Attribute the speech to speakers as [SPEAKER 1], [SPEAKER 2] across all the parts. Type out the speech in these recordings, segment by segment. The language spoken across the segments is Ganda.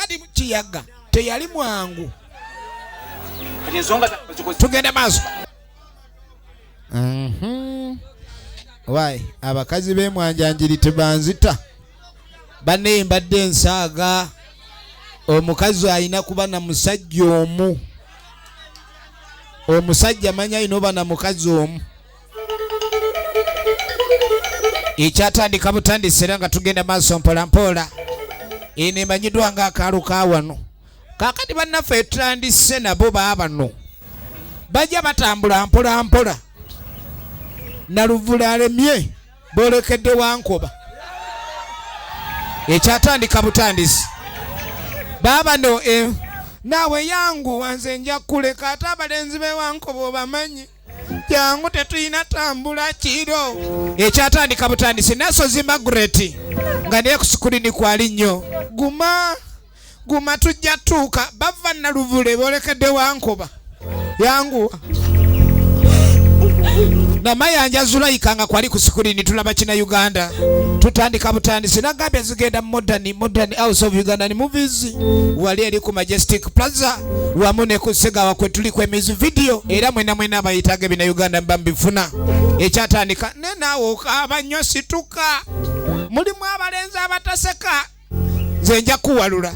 [SPEAKER 1] Kakati Kiyaga teyali mwangu. Tugenda maaso. Wai abakazi b'emwanjanjiri tebanzita banne, mbadde nsaaga. Omukazi alina kuba na musajja omu, omusajja manya alina oba na mukazi omu. Ekyatandika butandise era nga tugenda maaso mpola mpola. Eno emanyiddwa nga akaalo ka wano. Kaakati bannaffe tutandise nabo baabano bajja batambula mpola mpola. Naluvula alemye, boolekedde Wankoba. Ekyatandika butandisi baabano naawe yanguwa, nze nja kuleka. Ate abalenzi b'ewankoba obamanyi, jangu, tetulina tambula kiro. Ekyatandika butandisi. Nasozi Margaret nga naye ku sikulini kwali nnyo. Guma guma, tujja tuuka. Bava Naluvule boolekedde Wankoba. Yanguwa. Namayanja Zulayika nga kwali ku sikulini. Tulaba kina Uganda, tutandika butandisi. Nagambye zigenda Modern House of Ugandan Movies wali eri ku Majestic Plaza wamu ne ku Segawa kwe tuli ku emizi video, era mwena mwena abayitaga ebina Uganda mba mbifuna. Ekyatandika ne naawe okaaba nnyo, situka. Mulimu abalenzi abataseka, nze nja kuwalula.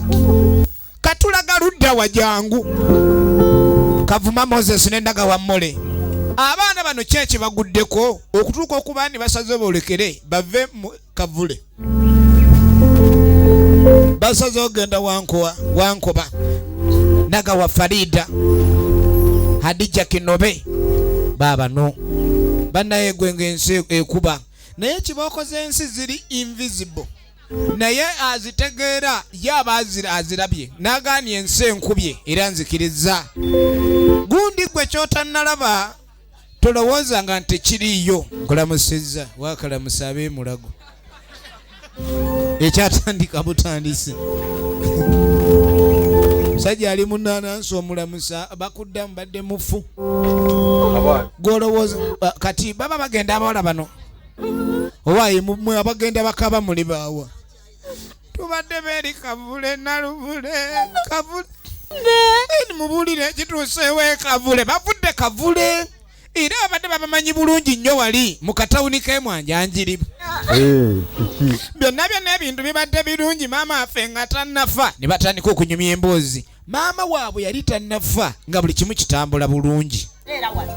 [SPEAKER 1] Katulaga ludda wa? Jangu. Kavuma Moses ne Ndaga wa Mmole, abaana bano kyeki baguddeko okutuuka okuba ni basaze boolekere bave mu Kavule, basaze ogenda Wankowa, Wankoba. Nagawa Farida, Hadija Kinobe, baabano bannaye gwe ng'ensi ekuba naye kibooko z'ensi ziri invisible, naye azitegeera ye aba azirabye n'agaanye. Ensi enkubye era nzikiriza gundi gwe kyotannalaba tolowooza nga nti tekiriiyo. Nkulamusizza wakalamusa ab'emulago. Ekyatandika butandise. Musajja ali munanansi, omulamusa bakuddamu badde mufu gwolowooza. Kati baba bagenda abawala bano, owaaye mwe abagenda bakaba muli baawa? Tubadde beeri Kavule, Naluvule, Kavule. Mubuulire ekituuseewo e Kavule. Bavudde Kavule era babadde babamanyi bulungi nnyo wali mu katawuni k'emwanjanjiri. Byonna byonna ebintu bibadde birungi maama affe nga tannafa. Ne batandika okunyumya emboozi. Maama waabwe yali tannafa nga buli kimu kitambula bulungi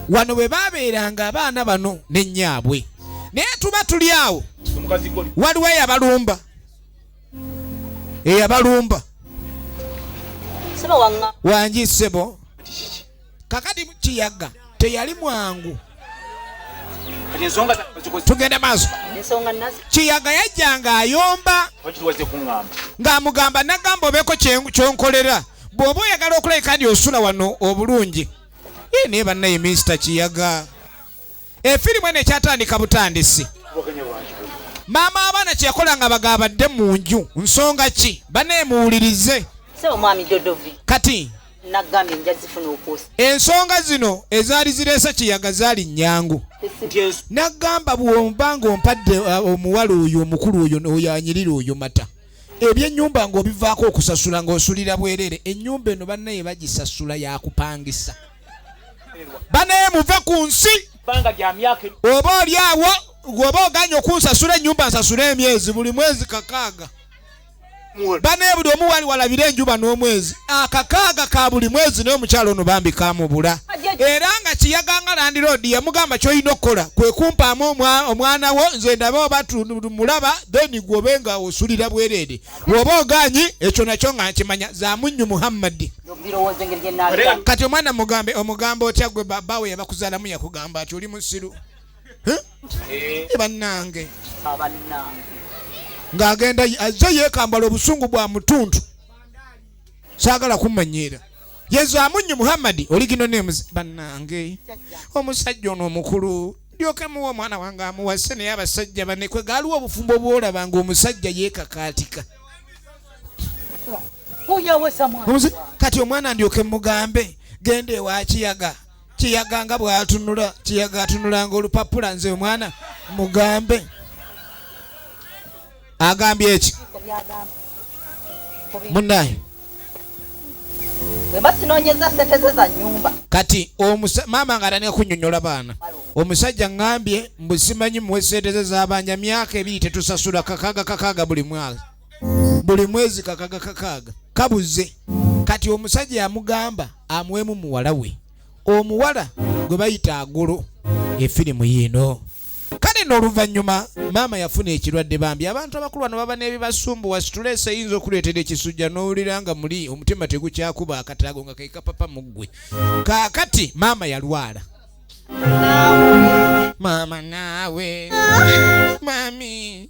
[SPEAKER 1] wano bwe babeeranga abaana bano ne nnyaabwe. Naye tuba tuli awo, waliwo eyabalumba, eyabalumba. Wangi ssebo. Kakati Kiyaga teyali mwangu. Tugenda maaso. Kiyaga yajjanga ayomba ng'amugamba, nagamba obeeko kyonkolera bw'oba oyagala okulabika ndi osula wano obulungi. Ye naye bannaye Minisita Kiyaga, efirimu eno ekyatandika butandisi. Maama abaana kyeyakola nga bagabadde mu nju, nsonga ki? Baneemuwulirize. Kati
[SPEAKER 2] Nagambye nja zifuna okwosa.
[SPEAKER 1] Ensonga zino ezaali zireesa Kiyaga zaali nnyangu. Nagamba bw'oba ng'ompadde omuwala oyo omukulu oyo, oyo anyirira oyo mata, ebyennyumba ng'obivaako okusasula ng'osulira bwereere. Ennyumba eno bannaye bagisasula, yakupangisa. Banaye muve ku nsi. Oba oli awo gwoba oganye okunsasula ennyumba, nsasula emyezi, buli mwezi 6. Banaye buli omu wali walabira enjuba n'omwezi, 6 ka buli mwezi. Naye omukyalo ono bambi kamubula, era nga Kiyaga nga landlord yamugamba, kyolina okukola kwe kumpaamu omwana wo, nze ndabe oba mulaba, then gwobe nga osulira bwereere. Bw'oba oganyi ekyo nakyo nga nkimanya zamunnyu Muhammadi. Kati omwana mugambe, omugamba otya gwe babawe yabakuzaalamu yakugamba ati oli musiru? Bannange, ng'agenda azze yeekambala obusungu bwa mutuntu, saagala kummanyiira. Yezaamunnyu Muhammadi oligino nemuzi. Bannange, omusajja ono omukulu ndyoke muwa omwana wange amuwase. Naye abasajja banekwe gaaliwo obufumbo bwolaba ng'omusajja yeekakaatika. Kati omwana ndyoke mugambe genda ewa Kiyaga. Kiyaga nga bw'atunula, Kiyaga atunulanga olupapula. Nze omwana mugambe agambye eki? Munaye.
[SPEAKER 2] Bwemba sinoonyeza ssente ze za nnyumba.
[SPEAKER 1] Kati maama nga atandika kunnyonnyola baana, omusajja ŋŋambye mbu simanyi muwe ssente ze z'abanja, myaka 2 tetusasula, kakaaga kakaaga buli mwaka, buli mwezi kakaaga kakaaga kabuze. Kati omusajja yamugamba amuwemu muwala we, omuwala gwe bayita Agolo. Efirimu yiino. Kale n'oluvannyuma maama yafuna ekirwadde. Bambi abantu abakulu bano baba n'ebibasumbuwa, stress eyinza okuleetera ekisujja n'owulira nga muli omutima tegukyakuba, akataago nga kekapapa mu ggwe. Kaakati maama yalwala. Maama naawe mami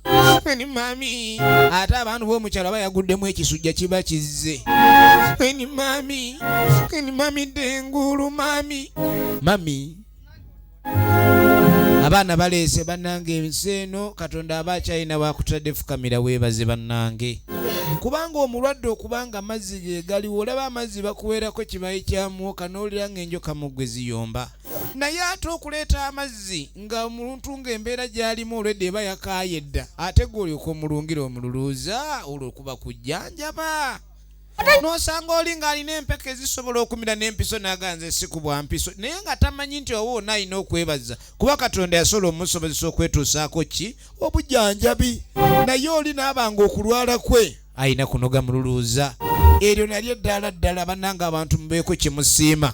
[SPEAKER 1] eni mami, ate abantu b'omukyalo aba yaguddemu ekisujja kiba kizze. Eni mami, eni mami, dengulu mami, mami. Abaana baleese bannange, ensi eno Katonda aba akyalina wakutadde, fukamira weebaze bannange, kubanga omulwadde okubanga amazzi ge galiwo, olaba amazzi bakuweerako kibayi kya muwoka n'olira ng'enjoka mu ggwe ziyomba, naye ate okuleeta amazzi nga omuntu ng'embeera gy'alimu olwedde eba yakaaye dda, ate gwe olyoka omulungira omululuuza, olwo kuba kujjanjaba n'osanga oli ng'alina empeka ezisobola okumira n'empiso n'aganza si ku bwa mpiso, naye nga tamanyi nti oba wonna alina okwebaza kuba Katonda yasobola omusobozesa okwetuusaako ki obujjanjabi, naye oli n'abanga okulwala kwe alina kunoga mululuuza. Eryo nalyo eddaala ddala. Bannanga abantu mubeeko kyemusiima.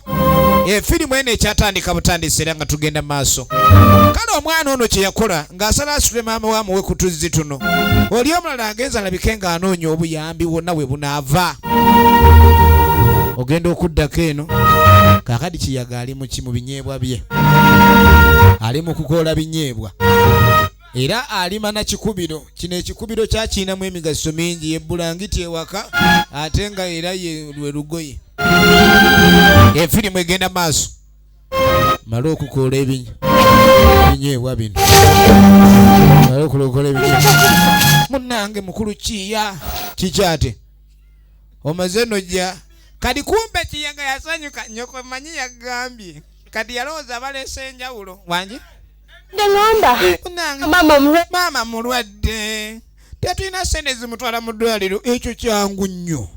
[SPEAKER 1] Efirimu eno ekyatandika butandisi era nga tugenda maaso. Kale omwana ono kye yakola ng'asala asitule maama we amuwe ku tuzzi tuno, oli omulala agenza alabike ng'anoonya obuyambi wonna we bunaava. Ogenda okuddako eno kaakati Kiyaga ali muki mu binyeebwa bye, ali mu kukoola binyeebwa era alima na kikubiro kino. Ekikubiro kyakirinamu emigaso mingi, ye bulangiti ewaka ate nga era ye lwe lugoye. Efirimu egenda maaso. Male okukoola ebinyeebwa bino, male okulokola ebinyeebwa. Munnange mukulu Kiya, kikyate omaze nojja kati. Kumbe Kiyaga yasanyuka, nyoko manyi yagambye kati yalowooza baleese enjawulo wangi.
[SPEAKER 3] Ngamba
[SPEAKER 1] Munnange
[SPEAKER 3] maama mulwadde.
[SPEAKER 1] Maama mulwadde, tetulina sente zimutwala mu ddwaliro. Ekyo kyangu nnyo,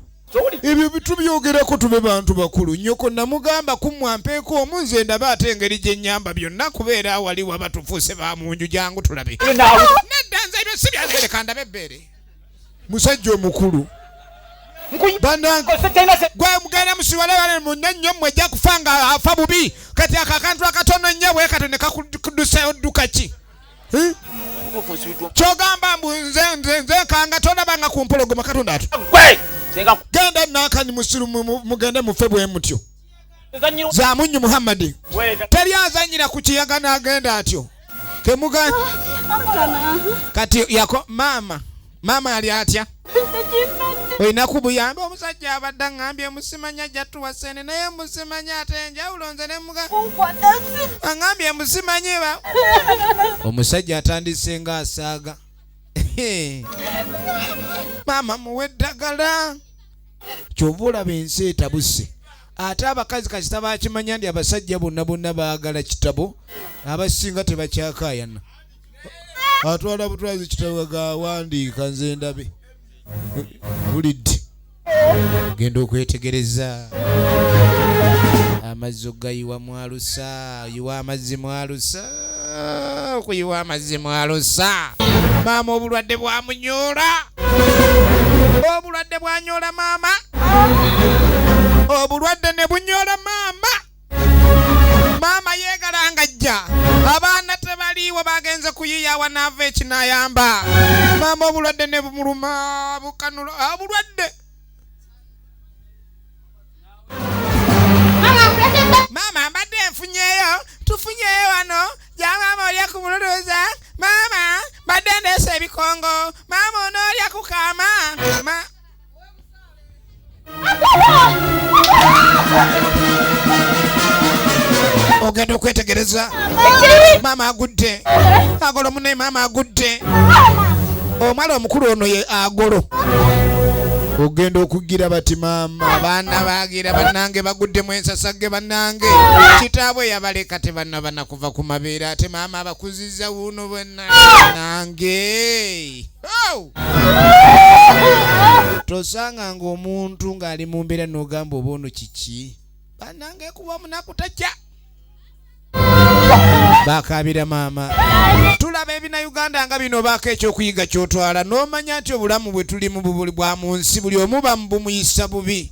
[SPEAKER 1] ebyo bitubyogerako, tube bantu bakulu. Nnyoko namugamba kummwe ampeeko omu, nze ndabe ate engeri gye nnyamba byonna kubeera awali waba tufuuse ba munju. Jangu tulabe. Nedda, nze ebyo si byanzereka, ndabe ebbeere. Musajja omukulu bannange, gwe mugenda musiwale bale munne nnyo, mmwe ejja kufa nga afa bubi. Kati ako akantu akatono nnyo bwe kato ne kakuddusa, odduka ki? Eh? Kyogamba mbu nze nkanga tolabanga ku mpologoma? Katonda atu genda nankani musiru, mugende mufe bwe mutyo zamunyu. Muhammadi teri azanyira ku Kiyaga n'agenda atyo kemuga. Kati yako maama, maama ali atya? Olina kubuyambi. Omusajja abadde aŋŋambye musimanya ajja tuwa sente, naye musimanya ate enjawulo nze nemuga aŋŋambye musimanyi ba omusajja atandise ng'asaaga. Maama muwe eddagala. Kyova olaba ensi etabuse, ate abakazi kasita bakimanya nti abasajja bonna bonna baagala kitabo, abasinga tebakyakaayana, atwala butwazi kitabo gawandiika nze ndabe bulidde. Ogenda okwetegereza amazzi ogayiwa mwalusa, oyiwa amazzi mwalusa, okuyiwa amazzi mwalusa. Maama obulwadde bwamunyoola, obulwadde bwanyoola maama, obulwadde ne bunyoola maama. Maama yeegala nga ajja, abaana tebaliiwo, bagenze kuyiya wanaava ekinayamba maama. Obulwadde ne bumuluma bukanula obulwadde. Maama mbadde nfunyeeyo, tufunyeeyo wano ja maama olya ku mululuuza. Maama mbadde ndeese ebikongo, maama onoolya ku kaama ma ogenda okwetegereza maama agudde. Agolo munaye, maama agudde. Omwala omukulu ono ye Agolo. Ogenda okugira bati maama abaana bagira bannange baguddemu ensasagge bannange kitaabwe yabaleka tebannaba nakuva ku mabeere ate maama abakuzizza wuuno bannange. Oh! Tosanga ng'omuntu ng'ali mu mbeera n'ogamba oba ono kiki bannange kuba omunaku takya bakaabira maama. Tulaba ebina Uganda nga bino obaako ekyokuyiga kyotwala n'omanya nti obulamu bwe tulimu bubuli bwa mu nsi buli omu bamubumuyisa bubi.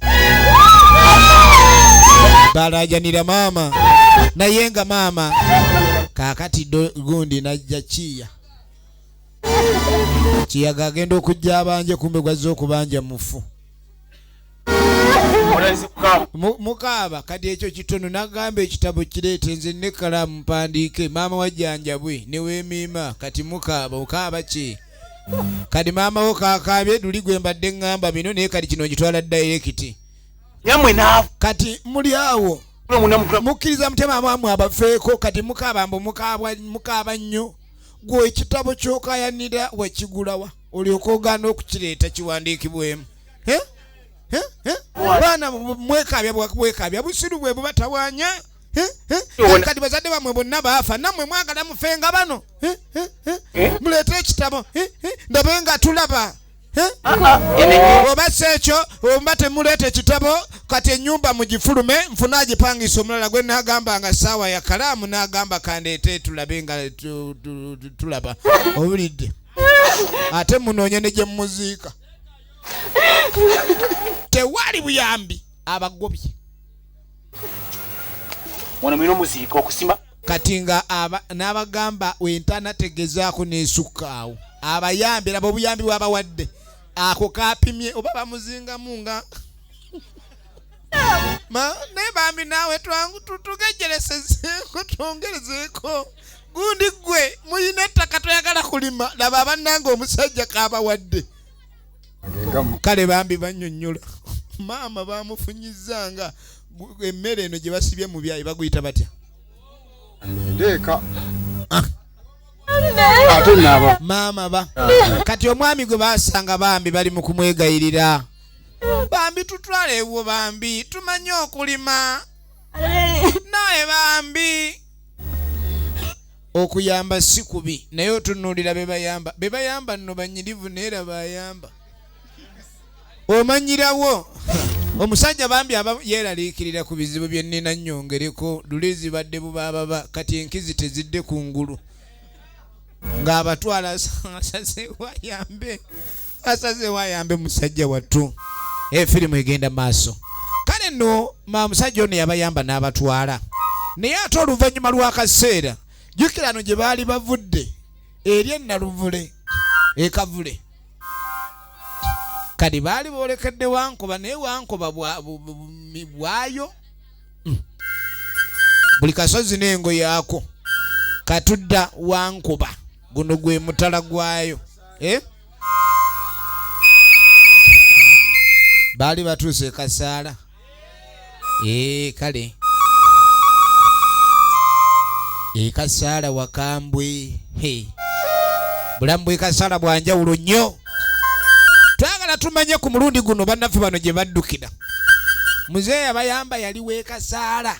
[SPEAKER 1] Balajanira maama naye nga maama kaakati gundi najja kiya kiyaga agenda okujja abanje kumbe gwazze okubanja mufu. Mukaaba kati ekyo kitono nagamba ekitabo kireete nze nekkalaamu mpandiike maama wajjanjabwe neweemiima kati mukaaba okaaba ki kati maama wo kakaabye luli gwe mbadde ŋŋamba bino naye kati kino nkitwala dayirekiti kati muli awo mukkiriza mutya maama wamwe abafeeko kati mukaaba mbu mukaaba nnyo gwe ekitabo ky'okayanira wakigulawa olyoka ogaana okukireeta kiwandiikibwemu. Baana mwekaabya bwekaabya busiru bwe bubatawanya. Kati bazadde bamwe bonna baafa nammwe mwagala mufe nga bano. Muleete ekitabo ndabe nga tulaba. Oba si ekyo oba temuleeta ekitabo kati ennyumba mugifulume nfune agipangisa omulala gwe nagamba nga ssaawa ya kalaamu n'agamba kandeete tulabe nga tulaba owulidde ate munoonye ne gye mmuziika. Tewali buyambi abagobye.
[SPEAKER 3] Wano mulina omuziika okusima.
[SPEAKER 1] Kati nga n'abagamba wentana tegezaako n'esukka awo abayambi laba obuyambi bw'abawadde ako kapimye oba bamuzingamu nga naye bambi naawe tugejjeresezeeko twongerezeeko gundi gwe muyina ettaka toyagala kulima laba abannange omusajja kabawadde. Kale bambi bannyonnyola maama bamufunyizza nga emmere eno gye basibye mu byayi baguyita batya?
[SPEAKER 4] Ndeeka. Ate naaba.
[SPEAKER 1] Maama ba. Kati omwami gwe basanga bambi bali mu kumwegayirira. Bambi tutwale ewuwo bambi tumanyi okulima. Naye bambi. Okuyamba si kubi naye otunuulira be bayamba. Be bayamba nno banyirivu naye era bayamba. Omanyirawo. Omusajja bambi aba yeeraliikirira ku bizibu bye nnina nnyongereko luli zibadde bubaababa kati enkizi tezidde ku ngulu. Ng'abatwala asazeewo ayambe. Asazeewo ayambe musajja wattu. Efirimu egenda maaso. Kale nno musajja ono yabayamba n'abatwala. Naye ate oluvannyuma lw'akaseera jjukira no gye baali bavudde eri e Naluvule e Kavule. Kati baali boolekedde Wankoba naye Wankoba bwayo. Buli kasozi n'engo yaako katudda Wankoba guno gwe mutala gwayo. Baali batuuse e Kasaala. Kale. E Kasaala wakambwe. Hey. Bulamu bw'e Kasaala bwa njawulo nnyo. Twagala tumanye ku mulundi guno bannaffe bano gye baddukira. Muzeeyi abayamba yali w'e Kasaala.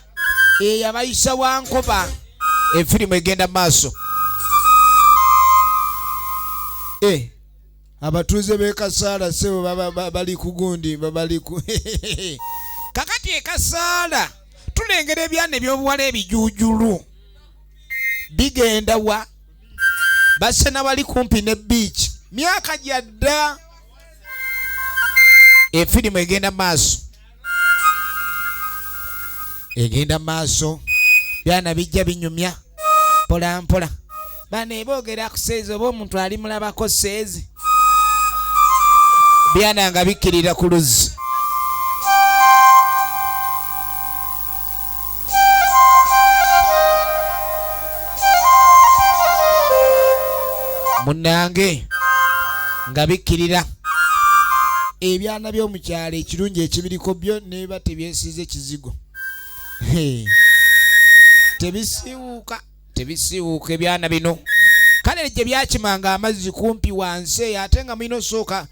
[SPEAKER 1] Eyabayisa Wankoba. Efirimu egenda maaso. Abatuuze b'e Kasaala ssebo bali ku gundi, bali ku kakati e Kasaala tulengera ebyana eby'obuwala ebijuujulu bigenda wa basena bali kumpi ne beach myaka gya dda. Efirimu egenda maaso, egenda maaso, byana bijja binyumya mpola mpola. Bano eboogera ku seezi oba omuntu ali mulabako seezi, byana nga bikkirira ku luzzi. Munnange nga bikkirira ebyana by'omukyalo ekirungi ekibiriko byo neba tebyesiize kizigo. Tebisiiwuuka, tebisiiwuuka ebyana bino. Kale gye byakimanga amazzi kumpi wansi eyo ate nga mulina osooka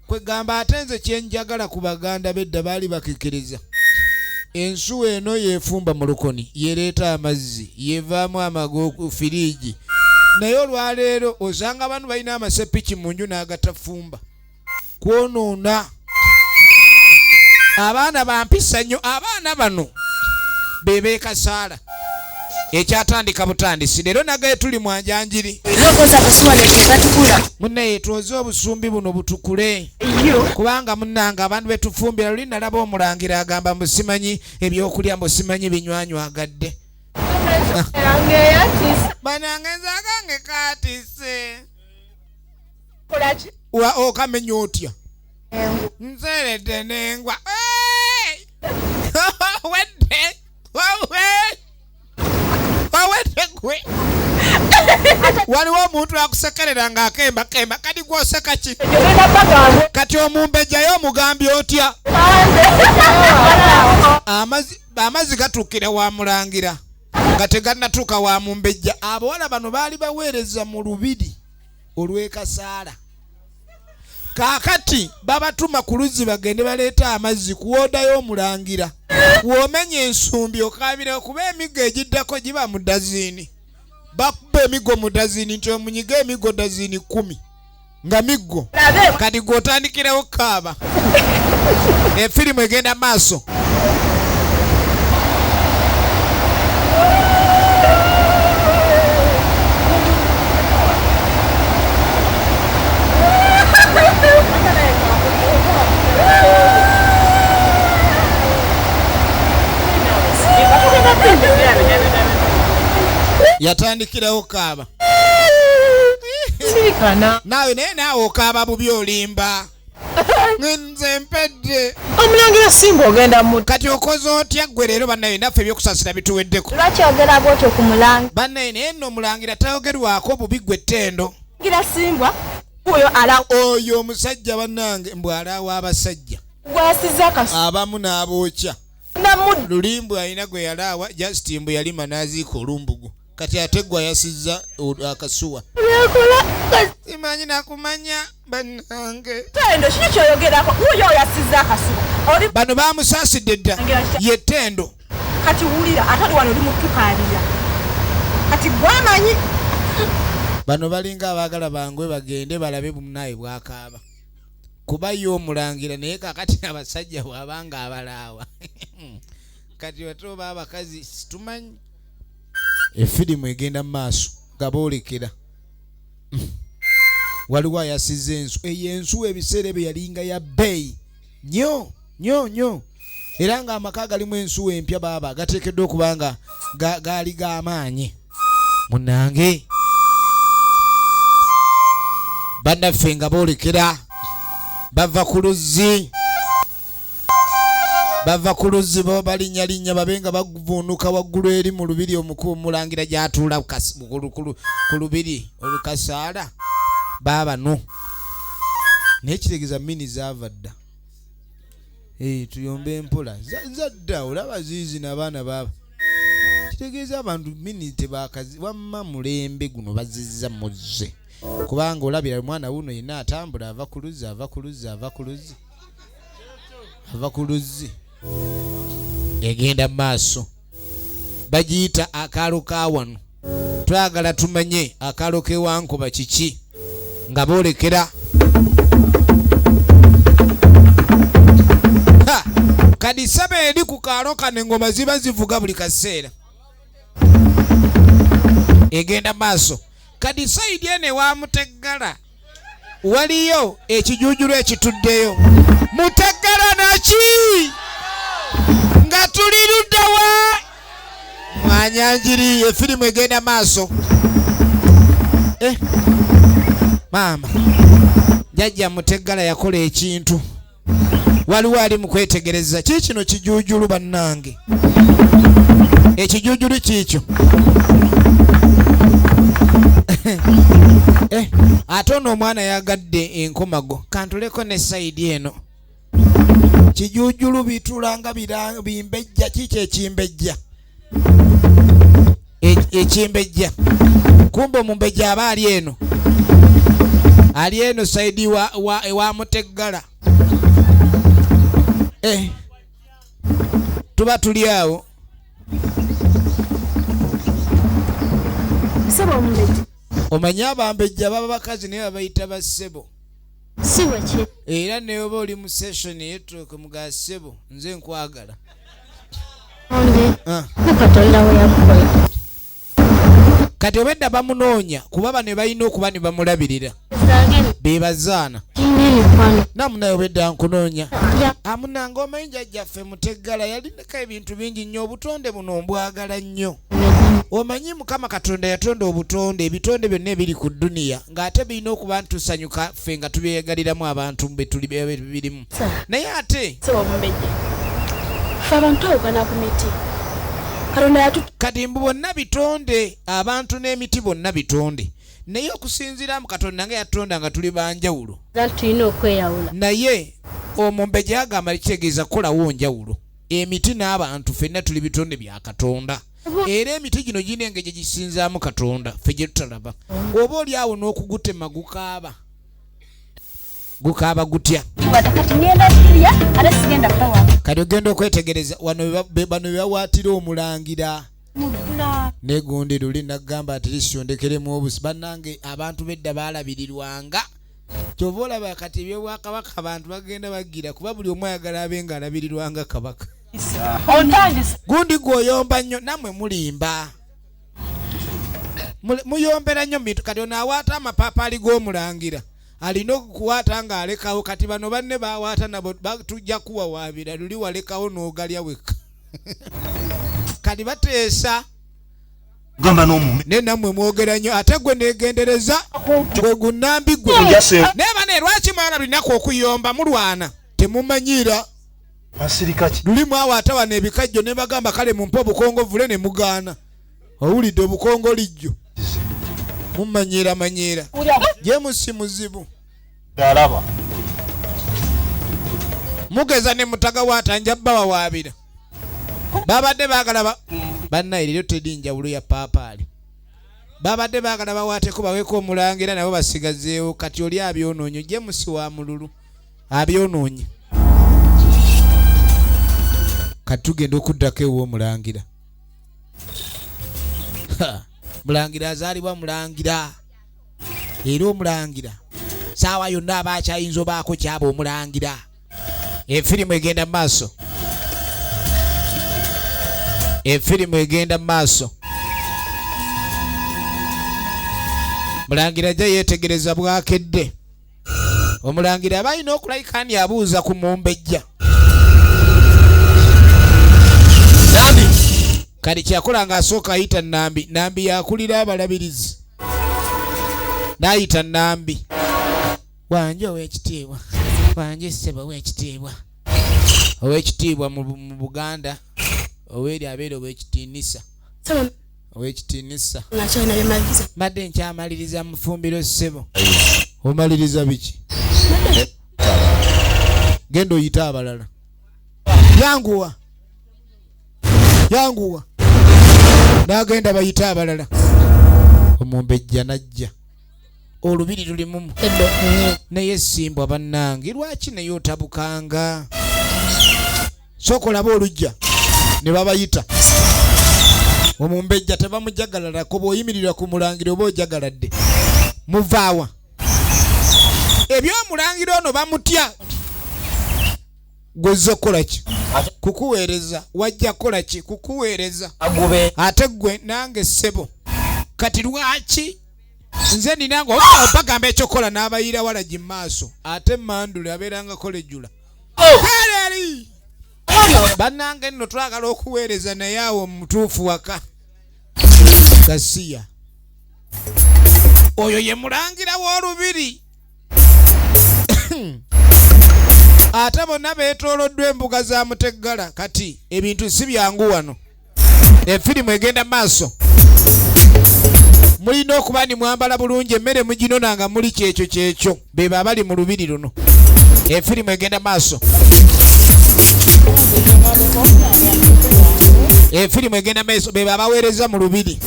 [SPEAKER 1] Kwegamba ate nze kyenjagala ku baganda bedda baali bakikiriza. Ensuwa eno yefumba mu lukoni, yereeta amazzi, yevaamu amago ku firiigi. Naye olwaleero osanga abantu balina amasepiki mu nju n'agatafumba. Kwonoona. Abaana bampisa nnyo, abaana bano be beekasaala. Ekyatandika butandisi leero nagaye tuli mwanjanjiri. Munnaye twoze obusumbi buno butukule, kubanga munnange abantu betufumbira luli nalaba omulangira agamba mbu simanyi ebyokulya, mbu simanyi binywanywagadde. Banange nze agange kaatise. Okamenya otya? Nseredde nengwa. Wedde wawedde gwe. Waliwo omuntu akusekerera ng'akembakemba, kati gw'oseka ki? Kati omumbejjayo omugambye otya? Amazzi gatuukira wa mulangira nga tegannatuuka wa mumbejja. Abawala bano baali baweereza mu lubiri olw'ekasaala. Kaakati babatuma ku luzzi bagende baleete amazzi ku wooda y'omulangira. W'omenya ensumbi okaabira kuba emiggo egiddako giba mu daziini. Bakuba emiggo mu daziini nti omunyiga emiggo daziini 10 nga miggo. Kati gw'otandikirawo kaaba. Efirimu egenda maaso. Yatandikirawo kaaba. Naawe naye naawe okaaba bubi olimba. Nze mpedde.
[SPEAKER 2] Omulangira Simba ogenda mu.
[SPEAKER 1] Kati okoze otya ggwe leero bannaye naffe ebyokusaasira bituweddeko.
[SPEAKER 5] Lwaki oyogera bw'otyo ku mulangira?
[SPEAKER 1] Bannaye naye nno omulangira tayogerwako bubi ggwe ttendo.
[SPEAKER 2] Mulangira Simba oyo ala.
[SPEAKER 1] Oyo omusajja bannange mbu alaawa abasajja.
[SPEAKER 2] Gwasiza akasu.
[SPEAKER 1] Abamu n'abookya. Lulimbu alina gwe yalaawa just mbu yalima n'aziika olumbugu. Kati ate gwe ayasizza akasuwa. Simanyi nakumanya bannange.
[SPEAKER 2] Ttendo kiki ky'oyogerako? Wuuyo oyasizza akasuwa.
[SPEAKER 1] Bano bamusaasidde dda. Ye Ttendo.
[SPEAKER 2] Kati wulira ate oli wano oli mutukaabira. Kati gwamanyi.
[SPEAKER 1] Bano balinga abaagala bangwe bagende balabe munnaabwe bw'akaaba. Kuba ye omulangira naye kaakati abasajja bw'abanga abalaawa. Kati ate oba abakazi situmanyi. Efirimu egenda mu maaso nga boolekera. Waliwo ayasizza ensu. Eyo ensu ebiseera ebyo yalinga ya bbeeyi nnyo nnyo nnyo. Era ng'amaka galimu ensuwa empya baaba gateekeddwa okuba nga gaali g'amaanyi. Munnange bannaffe nga boolekera bava ku luzzi. Bava ku luzzi bo balinnya babe nga bavuunuka waggulu eri mu lubiri omukulu omulangira gy'atuula ku lubiri olukasaala baabano. Naye kitegeeza mini zaava dda. Tuyombe mpola. Zadda olaba ziizi n'abaana baaba. Kitegeeza abantu mini tebakazi wamma mulembe guno bazizza muzze. Kubanga olabira omwana wuno yenna atambula ava ku luzzi, ava ku luzzi, ava ku luzzi. Ava ku luzzi. Egenda mu maaso. Bagiyita akaalo ka wano. Twagala tumanye akaalo k'ewankuba kiki nga boolekera. Ha! Kadi saba eri ku kaalo kano engoma ziba zivuga buli kaseera. Egenda maaso. Kadi sayidi eno ewa Muteggala waliyo ekijuujulu ekituddeyo. Muteggala naki? Nga tuli ludda wa? Mwanyanjiri efirimu egenda maaso. Maama, jjajja Muteggala yakola ekintu. Waliwo ali mu kwetegereza. Ki kino kijuujulu bannange? Ekijuujulu kiikyo. Ate ono omwana yagadde enkomago. Kantuleko ne sayidi eno. Kijuujulu bitulanga bimbejja. Kiki ekimbejja? Ekimbejja. Kumbe omumbejja aba ali eno. Ali eno saidi wa Muteggala. Tuba tuli awo. Omanyi abambejja baba bakazi naye babayita bassebo. Era ne oba oli mu session yetuuke muga ssebo nze nkwagala. Kati obedda bamunoonya kuba bano balina okuba ne bamulabirira. Be bazaana. Namunaye obedda nkunoonya. Amunanga omanyi jjajjaffe Muteggala yalinako ebintu bingi nnyo, obutonde buno mbwagala nnyo. Omanyi Mukama Katonda yatonda obutonde, ebitonde byonna ebiri ku dduniya ng'ate birina okuba ntusanyuka ffe nga tubyeyagaliramu abantu be tuli birimu. Naye ate kati mbu bonna bitonde, abantu n'emiti bonna bitonde. Naye okusinziira mu Katonda nga yatonda nga tuli banjawulo. Naye omumbejja agamba kitegeeza kukolawo njawulo. Emiti n'abantu ffenna tuli bitonde bya Katonda. Era emiti gino girina engeri gye gisinzaamu Katonda ffe gye tutalaba. Oba oli awo n'okugutema gukaaba. Gukaaba gutya? Kati ogenda okwetegereza wano bano be bawaatira omulangira. Ne gundi luli nagamba ati lisondekeremu obusi. Bannange abantu b'edda baalabirirwanga. Ky'ova olaba kati eby'obwakabaka abantu bagenda bagira kuba buli omu ayagala abe ng'alabirirwanga kabaka. Gundi gw'oyomba nnyo nammwe mulimba. Muyombera nnyo mu bintu. Kati ono awaata amapaapaali g'omulangira alina okuwaata ng'alekawo. Kati bano banne bawaata nabo tujja kuwawaabira luli walekawo n'ogalya wekka. Kati bateesa ne nammwe mwogera nnyo ate gwe neegendereza gwe gunnambi gwe. Naye bane lwaki mwala lunaku okuyomba mulwana temumanyiira. Luli mwawaata wano ebikajjo ne bagamba kale mumpe obukongovule ne mugaana. Owulidde obukongolijjo mumanyiira manyiira. James muzibu. Mugeza ne mutagawaata nja bbawawaabira. Babadde baagala bannaye leero teri njawulo ya paapaali. Babadde baagala bawaateko baweeko omulangira nabo basigazeewo. Kati oli abyonoonye. James wa mululu abyonoonye. Kati tugenda okuddako ew'omulangira. Mulangira azaalibwa mulangira. Era omulangira saawa yonna aba akyayinza obaako kyaba omulangira. Efirimu egenda mu maaso. Efirimu egenda mu maaso. Mulangira ajja yeetegereza bwakedde. Omulangira aba alina okulayika ndi abuuza ku mumbejja. Kati kyakola ng'asooka ayita Nambi. Nambi yakulira abalabirizi. N'ayita Nambi. Wanje ow'ekitiibwa. Wanje ssebo ow'ekitiibwa. Ow'ekitiibwa mu Buganda oweeri abeera ow'ekitiinisa. Ow'ekitiinisa. Mbadde nkyamaliriza mufumbiro ssebo. Omaliriza biki? Genda oyite abalala. Yanguwa. Yanguwa. N'agenda bayite abalala. Omumbejja n'ajja. Olubiri lulimu naye simbwa bannange lwaki naye otabukanga? Sooka olabe olujja ne babayita. Omumbejja tebamujagalalako, bw'oyimirira ku mulangira oba ojagaladde. Muvaawa. Eby'omulangira ono bamutya. Gw'ozze okukola ki? Kukuweereza. Wajja kukola ki? Kukuweereza. Ate ggwe nange ssebo. Kati lwaki nze nina nga obagamba ekyokukola n'abayira walagi mu maaso ate mandule abeeranga kolejula. Kale bannange nno twagala okuweereza naye awo mutuufu waka. Gasiya. Oyo ye mulangira w'olubiri. Ate bonna beetooloddwa embuga za Muteggala. Kati ebintu si byangu wano. Efirimu egenda maaso. Mulina okuba ni mwambala bulungi, emmere muginona nga muli kyekyo kyekyo. Beba abali mu lubiri luno. Efirimu egenda maaso. Efirimu egenda maaso. Beba abaweereza mu lubiri.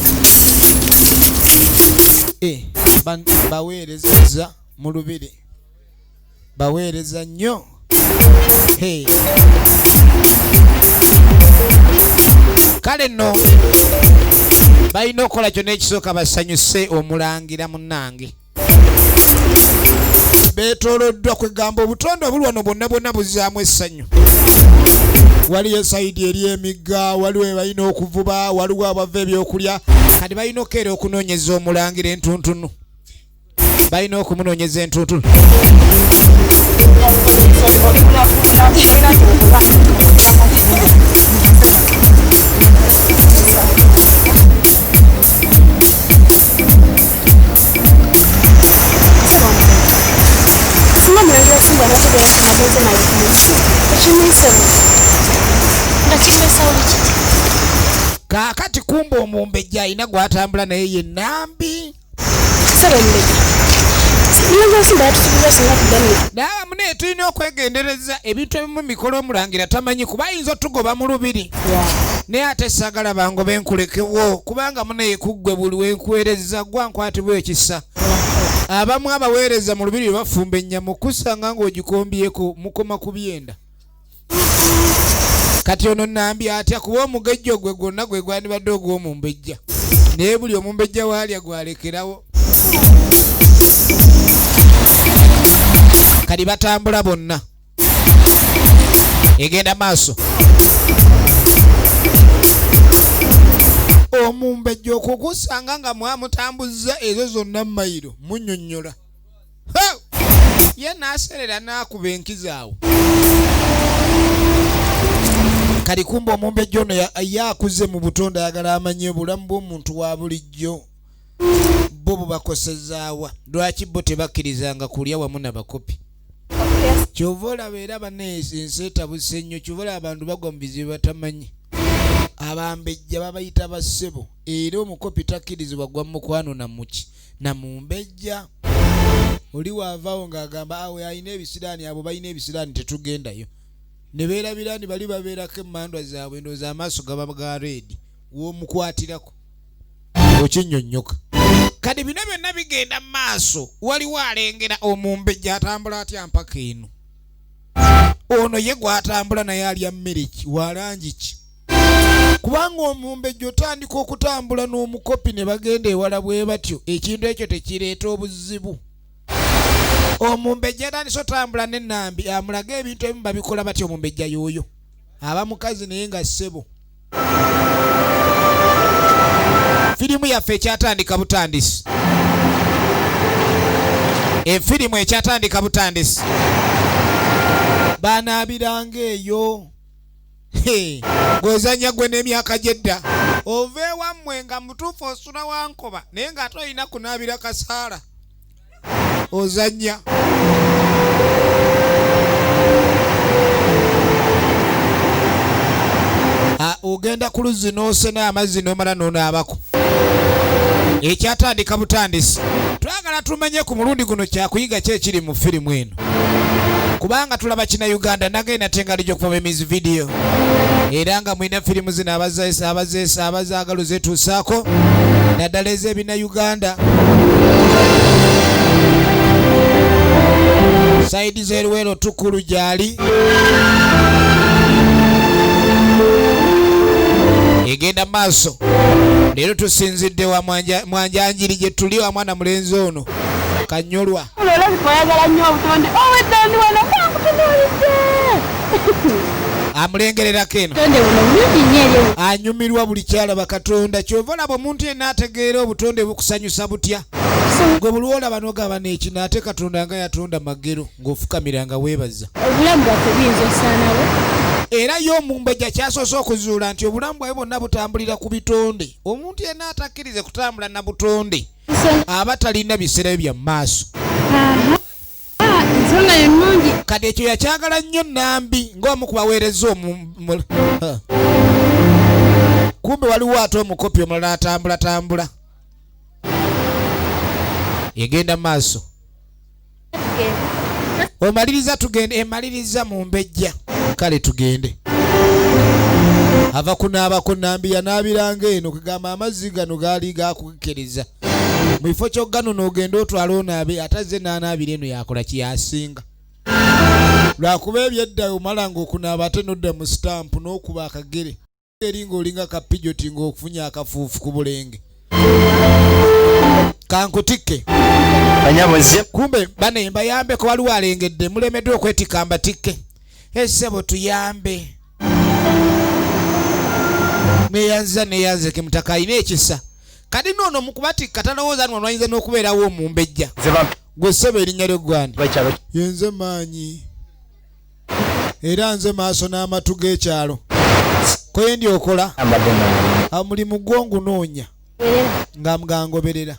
[SPEAKER 1] Baweereza. Mu lubiri baweereza nnyo. Hey. Kale nno balina okukola kyonna ekisooka basanyuse omulangira munnange. Beetooloddwa kwegamba obutonde obuli wano bwonna bwonna buzzaamu essanyu. Waliyo sayidi eri emigga, waliwo balina okuvuba, waliwo abava ebyokulya. Kati balina okukeera okunoonyeza omulangira entuntunu, balina okumunoonyeza entuntunu.
[SPEAKER 5] Singa omulangira Ssimbwa anategeera nti nagenze naye ku muti, ekimuyise nga kimuleesawo biki?
[SPEAKER 1] Kaakati kumbe omumbejja alina gw'atambula naye ye Nambi.
[SPEAKER 5] Ssebo omumbejja, omulangira Ssimbwa yatusuubizza singa tudda mu
[SPEAKER 1] Naye abamu naye tulina okwegendereza ebintu ebimu mikolo omulangira tamanyi kuba ayinza otugoba mu lubiri. Naye ate saagala bangobe nkulekewo kubanga munaye kuggwe buli wenkuweereza gwa nkwatibwa ekisa. Abamu abaweereza mu lubiri bafumba ennyama okusanga ng'ogikombyeko mukoma ku byenda. Kati ono Nambi atya kuba omugejjo gwe gwonna gwe gwandibadde ogw'omumbejja, naye buli omumbejja waalya gwalekerawo. Kati batambula bonna, egenda maaso. Omumbejja okukusanga nga mwamutambuzza ezo zonna mayiro munnyonnyola. Ye n'aserera n'akuba enkizo awo. Kati kumbe omumbejja ono ye akuze mu butonde, ayagala amanye obulamu bw'omuntu wa bulijjo bo bubakosezaawa, lwaki bo tebakkirizanga kulya wamu na bakopi. Kyova olaba era banensi ensi etabuse nnyo, kyova olaba abantu bagwa mu bizibu batamanyi. Abambejja babayita bassebo, era omukopi takkirizibwa gwa mukwano na muki na mumbejja. Oli waavaawo ng'agamba awe alina ebisiraani, abo balina ebisiraani tetugendayo. Ne beerabira nti bali babeerako emmandwa zaabwe, ndowooza amaaso gaba ga reedi w'omukwatirako okinnyonnyoka. Kati bino byonna bigenda mu maaso, waliwo alengera omumbejja atambula atya mpaka eno. Ono ye gw'atambula naye alya mmere ki, wa langi ki? Kubanga omumbejja otandika okutambula n'omukopi ne bagenda ewala bwe batyo, ekintu ekyo tekireeta obuzibu. Omumbejja atandise otambula n'ennambi amulaga ebintu ebimu babikola batyo. Omumbejja y'oyo aba mukazi naye nga ssebo. Firimu yaffe ekyatandika butandisi, efirimu ekyatandika butandisi. Banaabiranga eyo gw'ozannya gwe n'emyaka gy'edda, ova ewammwe nga mutuufu osula wankoba naye ng'ate olina kunaabira kasaala ozannya. Ogenda ku luzzi n'osena amazzi n'omala n'onaabako. Ekyatandika butandisi. Twagala tumanye ku mulundi guno kyakuyiga ki ekiri mu firimu eno, kubanga tulaba kina Uganda nagenda tengalijja okuva emizi video, era nga mulina firimu zino abazeesa abazaagala ozetuusaako naddala ez'ebina Uganda. Saidi z'eruweero tukulu gyali egenda maaso. Leero tusinzidde wa mwanjanjiri gye tuli wa mwana mulenzi ono Kanyolwa.
[SPEAKER 5] Olabika oyagala nnyo obutonde. Owedda ndi wano kankutunuulidde.
[SPEAKER 1] Amulengererako eno.
[SPEAKER 5] Obutonde buno bulungi nnyo eri.
[SPEAKER 1] Anyumirwa buli kyalaba Katonda. Kyova olaba omuntu yenna ategeera obutonde bukusanyusa butya. Gwe buli olaba n'ogamba n'ekino ate Katonda nga yatonda magero ng'ofukamira nga weebaza.
[SPEAKER 5] Obulamu bwaffe buyinza osaanawo.
[SPEAKER 1] Era ye omumbejja kyasoose okuzuula nti obulamu bwabwe bwonna butambulira ku bitonde. Omuntu yenna atakkirize kutambula na butonde aba talina biseera bya maaso.
[SPEAKER 5] Ensonga yo nnungi.
[SPEAKER 1] Kati ekyo yakyagala nnyo Nambi ng'omu ku baweereza kumbe waliwo ate omukopi omulala atambulatambula egenda maaso. Omaliriza tugende, emaliriza mu mbejja. Kale tugende. Ava kunaabako Nambi yanaabiranga eno kugamba amazzi gano gaali gakukkiriza. Mu kifo ky'okuganona ogende otwale onaabe, ate azze n'anaabira eno yakola kiyasinga. Lwakuba ebyedda omala ng'okunaaba ate n'odda mu sitampu n'okuba akagere eri ng'olinga ka pijoti ng'okufunya akafuufu ku bulenge. Kankutikke. Kumbe bane mbayambeko, waliwo alengedde mulemeddwa okwetikka mbatikke. Essebo tuyambe. Neyanziza neyanzeke mutaka alina ekisa. Kati noono mu kubatikka talowooza nti wano n'okubeerawo omumbejja. Gwe ssebo erinnya lyo ggwani? Yenze Maanyi. Era nze maaso n'amatu g'ekyalo. Koye ndi okola? Omulimu gwo ngunoonya. Nga mgangoberera.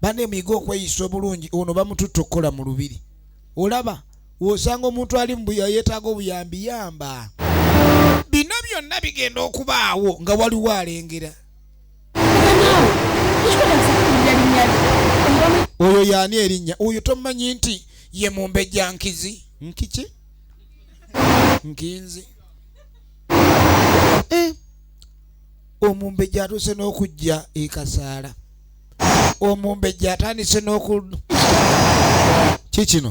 [SPEAKER 1] Bane muyige okweyisa obulungi, ono bamututte okukola mu lubiri. Olaba w'osanga omuntu ali mu yeetaaga obuyambi yamba. Bino byonna bigenda okubaawo nga waliwo alengera. Oyo yaani erinnya? Oyo tomanyi nti ye mumbejja nkizi? Nkiki? Nkinzi. Omumbejja atuuse n'okujja e Kasaala. Omumbejja atandise n'oku kikino.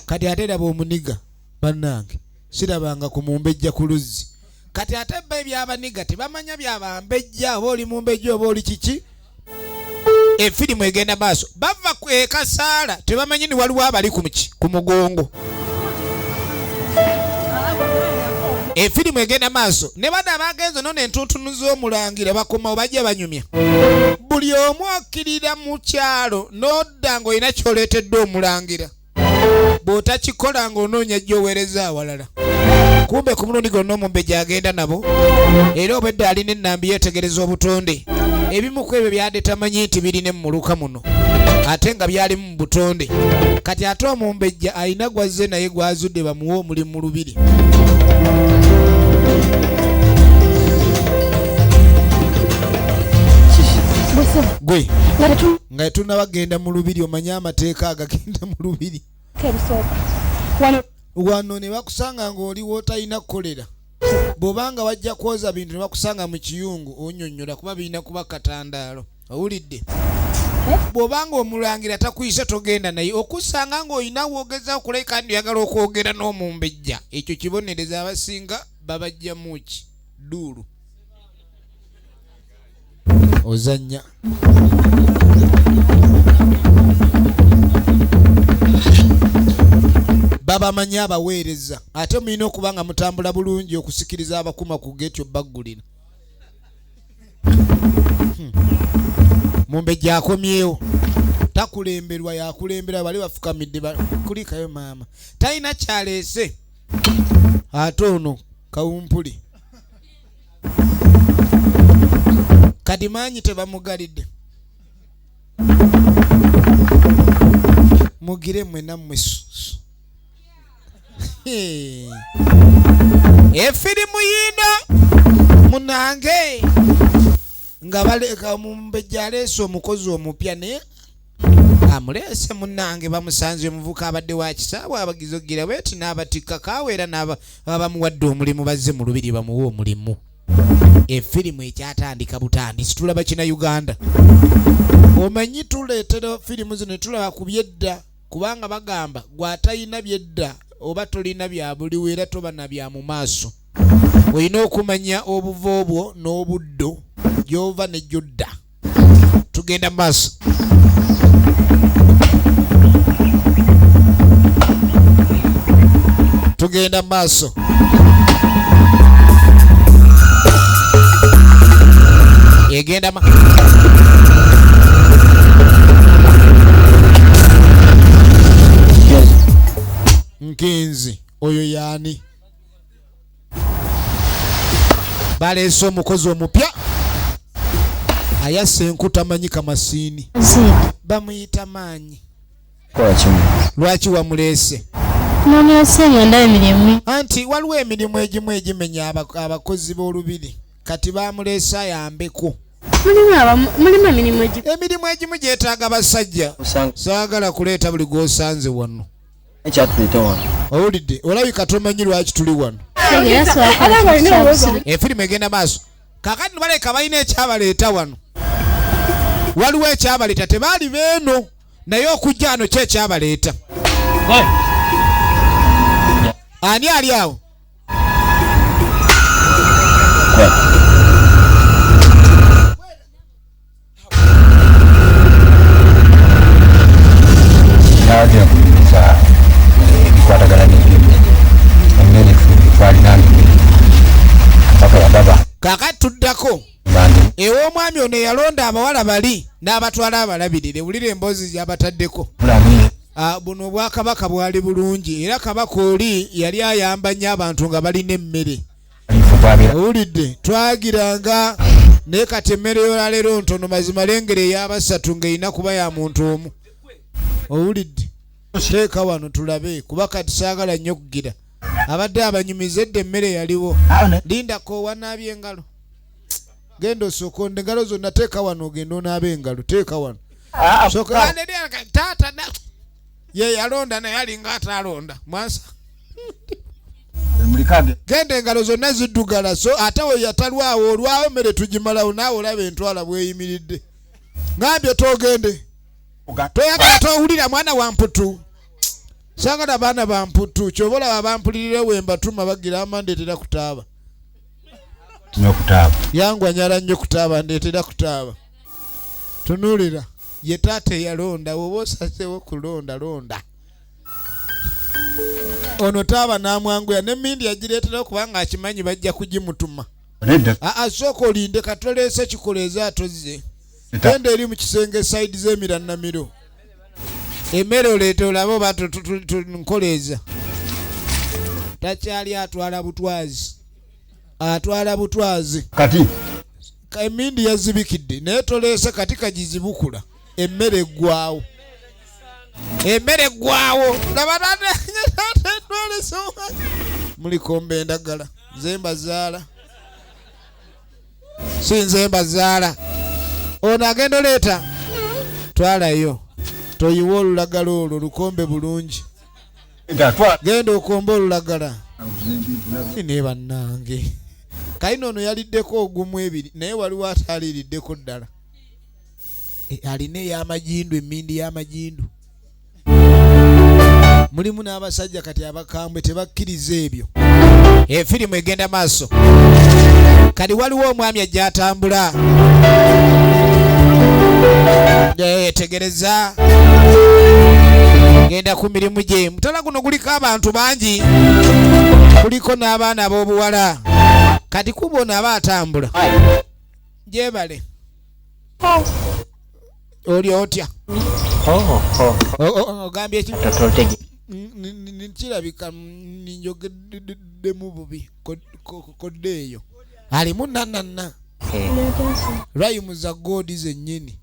[SPEAKER 1] Kati ate raba omuniga bannange, sirabanga ku mumbejja ku luzzi. Kati ate bba ebyabaniga tebamanya byabambejja, oba oli mumbejja oba oli kiki. Efirimu egenda maaso, bava ku e Kasaala tebamanyi ni waliwo abali ku mugongo. Efirimu egenda maaso ne bano abagenze nno n'entuntunu z'omulangira bakomawo bajja banyumya. Buli omu akkirira mu kyalo n'odda ng'olina ky'oleetedde omulangira. Bw'otakikola ng'onoonya gy'oweereza awalala. Kumbe ku mulundi gwonna omumbejja agenda nabo, era obwedda alina ennambi yeetegereza obutonde. Ebimu ku ebyo byadde tamanyi nti birina emmuluka muno, ate nga byalimu mu butonde. Kati ate omumbejja alina gw'azze naye gw'azudde bamuwe omulimu mu lubiri. Gwe nga tetunnabagenda mu lubiri, omanye amateeka agagenda mu lubiri. Wano ne bakusanga ng'oli w'otalina kukolera. Bw'obanga wajja kwoza bintu ne bakusanga mu kiyungu onyonnyola kuba birina kuba katandaalo. Owulidde? Bw'obanga omulangira takuyise togenda naye, okusanga ng'olina w'ogeza okuleka nti oyagala okwogera n'omumbejja, ekyo kibonereza abasinga babajjamu ki? Dduulu. Ozannya. Babamanyi abaweereza, ate mulina okuba nga mutambula bulungi okusikiriza abakuma ku geeti obbaggulira. Mumbejja akomyewo, takulemberwa yakulembera, bali bafukamidde kulikayo maama talina kyaleese. Ate ono kawumpuli kati maanyi tebamugalidde. Mugire mwe nammwe. Efirimu yiino munange nga baleka omumbejja aleese omukozi omupya naye amuleese munnange bamusanze omuvuka abadde wa kisaawe abagize okugira bweti n'abatikka kaawa era n'abamuwadde omulimu bazze mu lubiri bamuwe omulimu. Efirimu ekyatandika butandisi tulaba kina Uganda. Omanyi tuleetera firimu zino tulaba ku byedda kubanga bagamba gw'atalina byedda oba tolina bya buliwo era toba na bya mu maaso. Olina okumanya obuvo bwo n'obuddo gy'ova ne gy'odda. Tugenda maaso. Tugenda maaso. Egenda ma Nkinzi oyo yaani? Baleese omukozi omupya ayassa enku tamanyi kamasiini. Bamuyita Maanyi. Lwaki wamuleese? Anti waliwo emirimu egimu egimenya abakozi b'olubiri kati bamuleese ayambeko. Emirimu egimu gyetaaga basajja. Saagala kuleeta buli gw'osanze wano. Owulidde olabika tomanyi lwaki tuli wano. Efirimu egenda maaso. Kaakati baleka balina ekyabaleeta wano. Waliwo ekyabaleeta, tebaali beeno, naye okujja ano ki ekyabaleeta? Ani ali awo?
[SPEAKER 4] Nagenda kunyumiza ebikwatagana n'ebyemmere, emmere twalinanga emmere paka yagaba.
[SPEAKER 1] Kaakati tuddako
[SPEAKER 4] Bandi.
[SPEAKER 1] Ew'omwami ono eyalonda abawala bali n'abatwala abalabirire. Wulira emboozi gy'abataddeko.
[SPEAKER 4] Bulamu.
[SPEAKER 1] Ah, buno obwakabaka bwali bulungi, era kabaka oli yali ayamba nnyo abantu nga balina emmere.
[SPEAKER 4] Ifo twabeera.
[SPEAKER 1] Owulidde, twagiranga, naye kati emmere y'olwaleero ntono. Mazima lengera ey'abasatu ng'erina kuba ya muntu omu. Owulidde, teeka wano tulabe, kuba kati saagala nnyo kugira abadde abanyumiza edda emmere yaliwo. Lindako, wanaabye engalo, genda osooka onde engalo zonna, teeka wano, ogenda onaaba engalo, teeka wano. Sooka taata ye yalonda naye alinga atalonda mwansa.
[SPEAKER 4] Mulikage.
[SPEAKER 1] Genda, engalo zonna ziddugala, so ate we yatalwawo olwawo mmere tugimalawo, naawe olaba entwala bweyimiridde. Ngambye togende, toyagala, towulira. Mwana wa mputu, saagala baana ba mputu. Kyoba olaba bampulirira we mbatuma bagira ama ndeetera kutaaba.
[SPEAKER 4] N'okutaaba.
[SPEAKER 1] Yangwa nyala nnyo kutaaba, ndeetera kutaaba. Tunuulira, ye taata eyalonda. Woba osazeewo kulonda, londa ono taaba n'amwanguya n'emindi yagireetera kubanga akimanyi bajja kugimutuma.
[SPEAKER 4] Nedda.
[SPEAKER 1] Aa, sooka olinde, katoleese kikoleeza atozze. Genda eri mu kisenge, side z'emirannamiro, emmere oleete olabe oba nkoleeza. Takyali, atwala butwazi, atwala butwazi.
[SPEAKER 4] Kati
[SPEAKER 1] Emindi yazibikidde naye toleese kati kagizibukula, emmere eggwawo, emmere eggwawo. Laba tolese mulikomba endagala, nze mbazaala, si nze mbazaala. Ono agenda oleeta, twalayo, toyiwa olulagala olwo, lukombe bulungi.
[SPEAKER 4] Ndatwala.
[SPEAKER 1] Genda okombe olulagala. Ne bannange, kalina ono yaliddeko ogumu, ebiri, naye waliwo ataaliiriddeko ddala. E, alina ey'amajindu, emindi y'amajindu mulimu n'abasajja kati abakambwe tebakkiriza ebyo. Efirimu egenda maaso. Kati waliwo omwami ajja atambula. Tegereza, genda ku mirimu gye. Mutala guno guliko abantu bangi, kuliko n'abaana ab'obuwala. Kati kuba ono aba atambula gyebale. Oli otya? Ogambye ki? Kirabika ninjogeddemu bubi. Kodde eyo alimu nananna rhyme za God zennyini.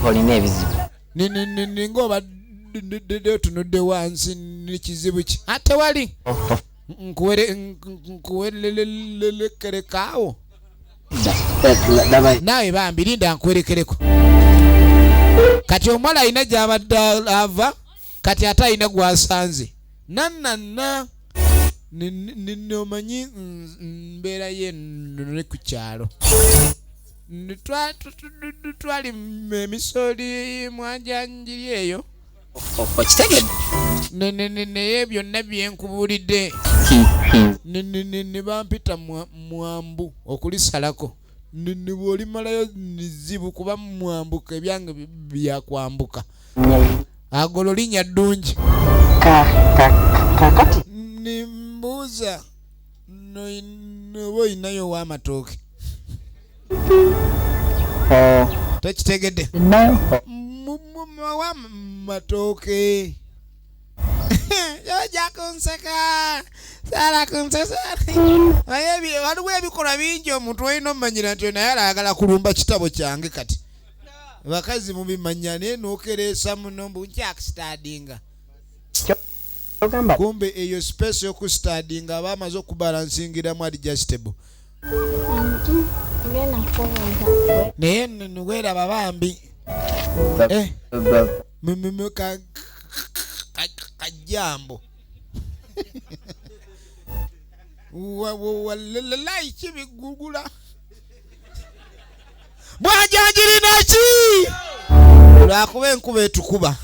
[SPEAKER 6] Olina ebizibu.
[SPEAKER 1] Ninga obadde otunudde wansi, ni kizibu ki? Ate wali nkuwerekerekaawo naawe. Bambi linda nkuwerekereko. Kati omuwala alina gy'abadde ava, kati ate alina gwasanze nannanna. Omanyi mbeera ye ne ku kyalo twali emisoli mwanjanjiri eyo.
[SPEAKER 6] Okitegedde?
[SPEAKER 1] Naye byonna byenkubuulidde ne bampita mwambu okulisalako. Ne bw'olimalayo nizibu kuba mwambuka, ebyange byakwambuka. Agolo linnya ddungi.
[SPEAKER 6] Kakati
[SPEAKER 1] Nimbuuza noba oyinayo ow'amatooke. Tokitegedde? Ow'amatooke ojja kunseka, saala kunsesa. Naye waliwo ebikolwa bingi omuntu olina omumanyira nti naye ayagala kulumba kitabo kyange. Kati bakazi mubimanya, naye nokereesa muno mbu nkyakusitadinga.
[SPEAKER 6] Ogamba.
[SPEAKER 1] Kumbe eyo space y'okusitadinga aba amaze okubalansingiramu adjustable.
[SPEAKER 5] Ngenda kubuuza.
[SPEAKER 1] Naye weeraba bambi. Eh, kajambo wallayi kibigugula. Bwajanjirina ki? Lwakuba enkuba etukuba.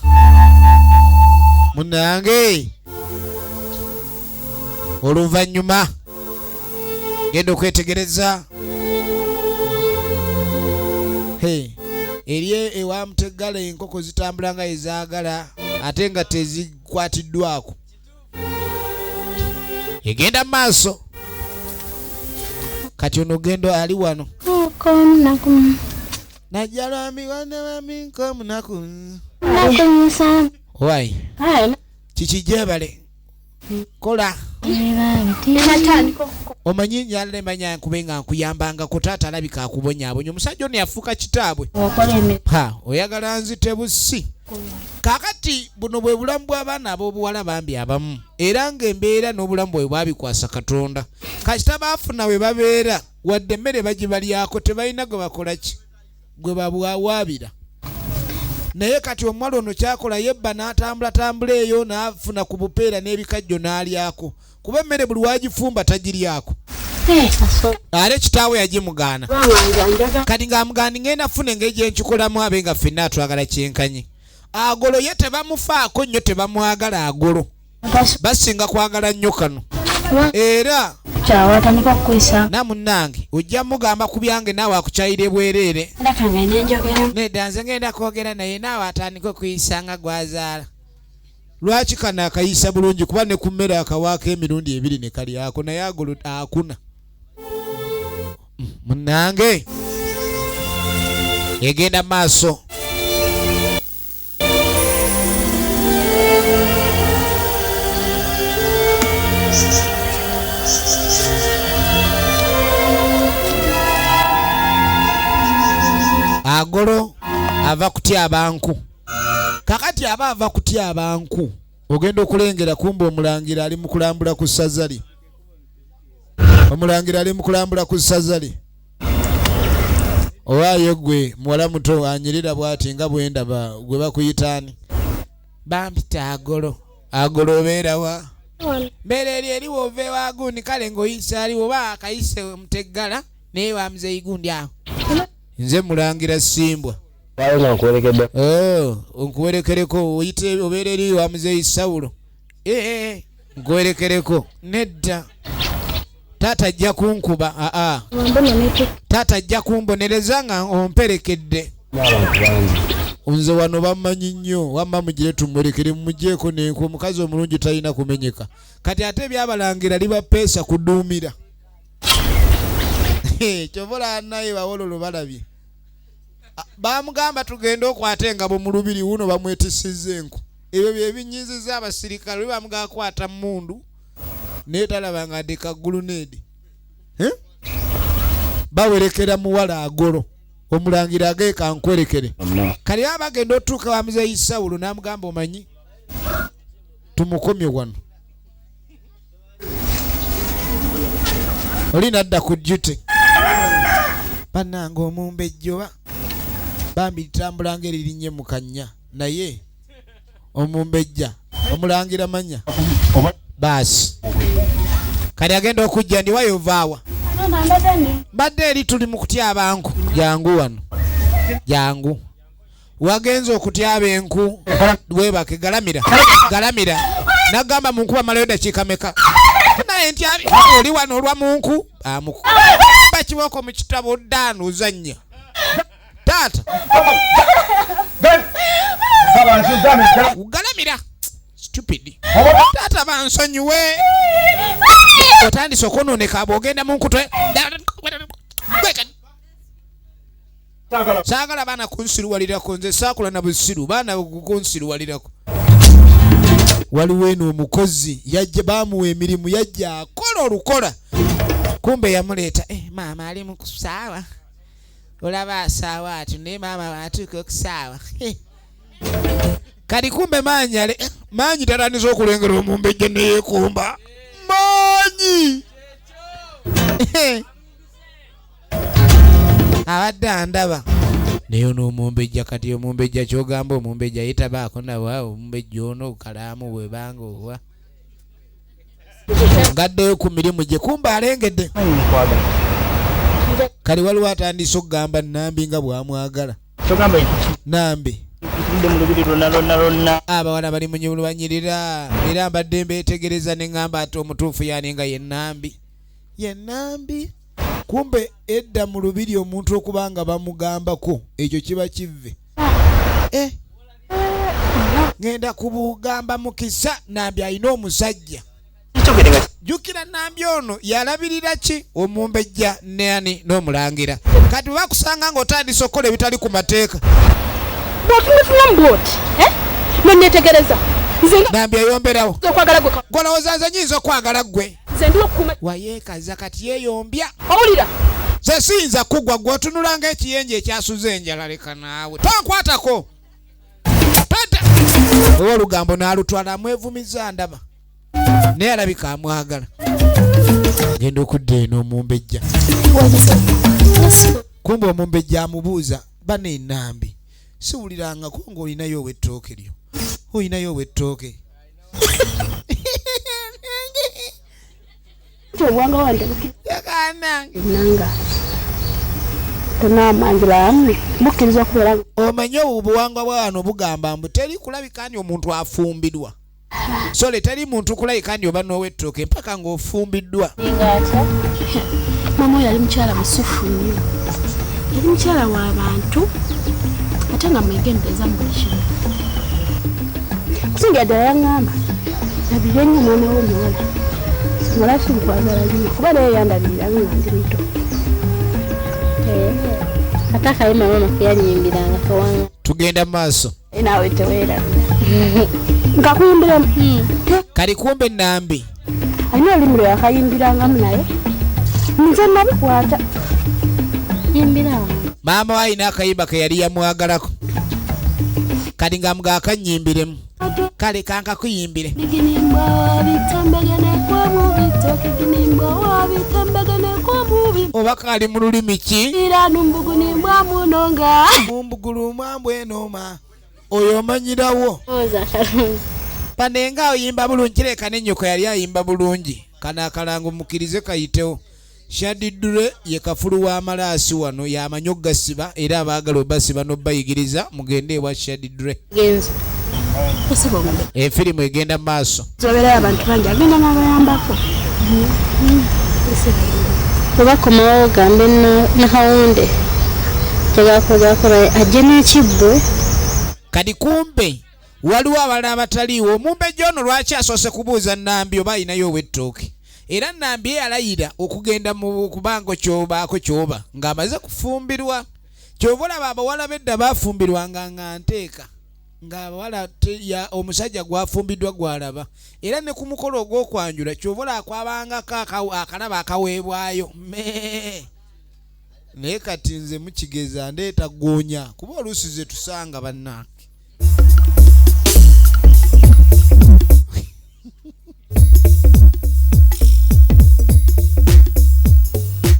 [SPEAKER 1] Munnange oluvannyuma genda okwetegereza eri ewa Muteggala enkoko zitambula nga ezaagala ate nga tezikwatiddwako. Egenda mu maaso. Kati ono gendo ali wano. Wai. Kiki gyebale kola omanyi nyalale manya nkube nga nkuyambangako taata alabika akubonyaabonya. Omusajja ono yafuuka kitaabwe. Ha, oyagala nzite busi. Kaakati buno bwe bulamu bw'abaana ab'obuwala bambi abamu, era ng'embeera n'obulamu bwe bwabikwasa Katonda. Kasita baafuna we babeera, wadde emmere bagibalyako tebalina gwe bakola ki, gwe babwawaabira. Naye kati omuwala ono kyakola yebba n'atambulatambula eyo n'afuna ku bupeera n'ebikajjo n'alyako, kuba emmere buli wagifumba tagiryako. Ate kitaawe yagimugaana. Kati ng'amugaana ngenda funa engeri gye nkikolamu abe nga ffenna atwagala kyenkanyi. Agolo ye tebamufaako nnyo, tebamwagala agolo. Basinga kwagala nnyo kano. Era na munnange ojja mugamba ku byange naawe akukyayire bwereere. Nedda nze ngenda kwogera naye naawe atandike okuyisa nga gwazaala. Lwaki kano akayisa bulungi kuba ne ku mmere akawaako emirundi ebiri ne kalyako, naye agolo akuna. Munnange egenda maaso. Agolo ava kutya abanku. Kakati aba ava kutya abanku. Ogenda okulengera kumbe omulangira ali mu kulambula ku ssaza lye. Omulangira ali mu kulambula ku ssaza lye. Owaaye ggwe muwala muto anyirira bw'ati nga bwe ndaba gwe bakuyita ani? Bampita Agolo. Agolo obeera wa? Mbeera eri eri w'ova ewa gundi kale ng'oyisa ali oba akayise Muteggala naye wa muzeeyi gundi awo. Nze mulangira Ssimbwa. Oh, nkuwerekereko oyite obeera eri wa muzeeyi Sawulo. Nkuwerekereko nedda. Taata ajja kunkuba. Aa. Taata ajja kumbonereza nga omperekedde. Nze wano bammanyi nnyo, wamma mugire tumuwerekere mumugyeko n'enku. Omukazi omulungi talina kumenyeka. Kati ate ebyabalangira liba peesa kuduumira. Kyova olaba naye bawololo balabye. Bamugamba tugende okwate engabo mu lubiri wuno bamwetisizza enku. Ebyo bye binyiizizza abasirikale. Lwe bamugamba kwata mmundu naye talaba nga adde kaguluneedi. Bawerekera muwala Agolo. Omulangira ageeka nkwerekere. Kale baba bagenda otuuka wa muzeeyi Sawulo n'amugamba omanyi tumukomye wano. Oli n'adda ku duty. Bannange omumbejja oba bambi litambula ng'eririnye mu kannya, naye omumbejja omulangira manya baasi. Kati agenda okujja ndi wayo ovaawa. Mbadde eri tuli mu kutya abanku. Jangu wano. Jangu. Wagenze okutyaba enku weebake galamira galamira. Nagamba mu nkuba malayo dakiika meka. Naye nti oli wano olwa mu nku. Amukuba kibooko mu kitabo ddaano ozannya. Taata. Galamira. Stupid. Taata bansonyiwe. Otandise okwonooneka bw'ogenda mu nku saagala baana kunsiruwalirako, nze saakula na busiru, baana kunsiruwalirako. Waliwo eno omukozi yajja baamuwa emirimu yajja akola olukola. Kumbe yamuleeta, maama ali mu kusaawa. Olaba asaawa ati naye maama bw'atuuka okusaawa. Kati kumbe maanyi ale maanyi tatandise okulengera omumbejja ne yeekumba. Maanyi! Abadde andaba. Naye ono omumbejja kati omumbejja ky'ogamba omumbejja ye tabaako nawa omumbejja ono kalaamu bwebanga owa. Ngaddeyo ku mirimu gye kumbe alengedde. Kale waliwo atandise okugamba Nambi nga bw'amwagala. Nambi abawala bali munyulubanyirira era mbadde mbeetegereza ne ŋŋamba ate omutuufu yaani nga ye Nambi. Ye Nambi. Kumbe edda mu lubiri omuntu okuba nga bamugambako ekyo kiba kivve. Ŋŋenda kubugamba mukisa Nambi alina omusajja. Jjukira Nambi ono yalabirira ki omumbejja neani n'omulangira. Kati bakusanga ng'otandise okukola ebitali ku mateeka. Nambi ayomberawo. Golowooza nze nnyinza okwagala ggwe. Wayeekaza kati yeeyombya. Nze siyinza kugwa ggwe otunula ng'ekiyenje ekyasuze enjala leka naawe. Tonkwatako. Tata. Olugambo n'alutwala amwevumiza ndaba. Naye alabika amwagala. Genda okudda eno omumbejja. Kumbe omumbejja amubuuza bana Enambi siwulirangako ng'olinayo ow'ettooke lyo. Olinayo ow'ettooke. Omanyi obuwangwa bwa wano bugamba mbu teri kulabika nti omuntu afumbirwa. Sole teri muntu kulabika nti oba n'ow'ettooke mpaka ng'ofumbiddwa.
[SPEAKER 5] Mama oyo yali mukyala musufu nnyo. Yali mukyala w'abantu ate nga mwegendereza mu buli kimu. Kusingira ddala yaŋŋamba labirira nnyo omwana we omuwala. Singa lwaki nkwagala nnyo kuba naye yandabirira nga ndi muto.
[SPEAKER 7] Ate akayimba maama ke yanyimbiranga kawanga.
[SPEAKER 1] Tugenda mu maaso.
[SPEAKER 5] Naawe teweerabira. Nkakuyimbiramu.
[SPEAKER 1] Kali kumbe Nambi.
[SPEAKER 5] Alina olulimi lwe yakayimbirangamu naye nze nabikwata.
[SPEAKER 7] Yimbirawo.
[SPEAKER 1] Maama we alina akayimba ke yali yamwagalako. Kati ng'amuga akannyimbiremu. Kale kankakuyimbire. Oba kali mu lulimi ki? Mumbugulumwa mbwenooma. Oyo omanyirawo. Panenga oyimba bulungi kireka n'ennyoko yali ayimba bulungi. Kano akalango mukkirize kayitewo. Shadiddule ye kafulu w'amalaasi wano y'amanyi okugasiba era abaagala obasiba n'obayigiriza mugende ewa Shadiddule. Efirimu egenda mu maaso.
[SPEAKER 5] Zobeerayo abantu bangi agenda n'abayambako.
[SPEAKER 7] Bwe bakomawo ogambe Nakawunde tegakola ajje n'ekibbwe.
[SPEAKER 1] Kati kumbe waliwo abalala abataliiwo. Omumbejja ono lwaki asoose kubuuza Nambi oba alinayo ow'ettooke? Era Nambi ye yalayira okugenda mu kubango kyobaako kyoba ng'amaze kufumbirwa. Ky'ova olaba abawala b'edda baafumbirwanga nga nteeka. Ng'abawala omusajja gw'afumbiddwa gw'alaba. Era ne ku mukolo ogw'okwanjula ky'ova olaba kwabangako akalabo akaweebwayo. Mee. Naye kati nze mukigeza ndeeta ggoonya kuba oluusi ze tusanga bannange.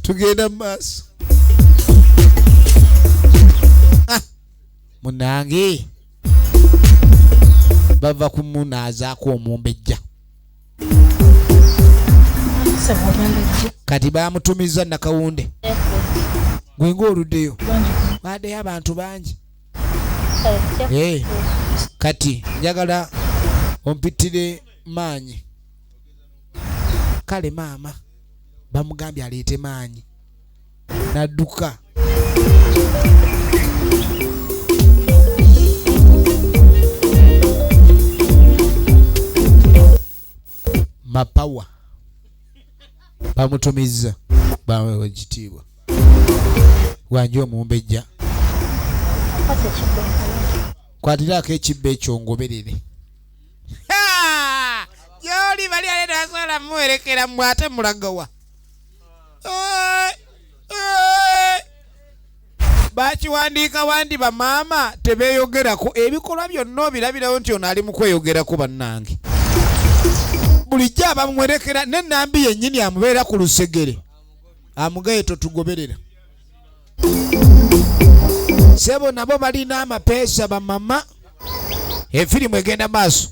[SPEAKER 1] Tugenda mu maaso. Munnange bava kumunaazaako omumbejja. Kati baamutumizza Nakawunde. Gwe ng'oluddeyo. Baaddeyo abantu bangi. Kati njagala ompitire maanyi. Kale maama bamugambye aleete maanyi. N'adduka. Mapawa bamutumizza bawewa ekitiibwa. Wangi omumbejja. Kwatirako ekibbo ekyo ngoberere. Gy'oli bali ate tebasobola mmuwerekera mmwe ate mulagawa. Bakiwandiika wandi bamaama tebeeyogerako. Ebikolwa byonna obirabirawo nti ono ali mu kweyogerako bannange. Bulijjo abamuwerekera ne Nambi yennyini amubeera ku lusegere. Amugaye totugoberera. Ssebo nabo balina amapeesa bamama. Efirimu egenda maaso.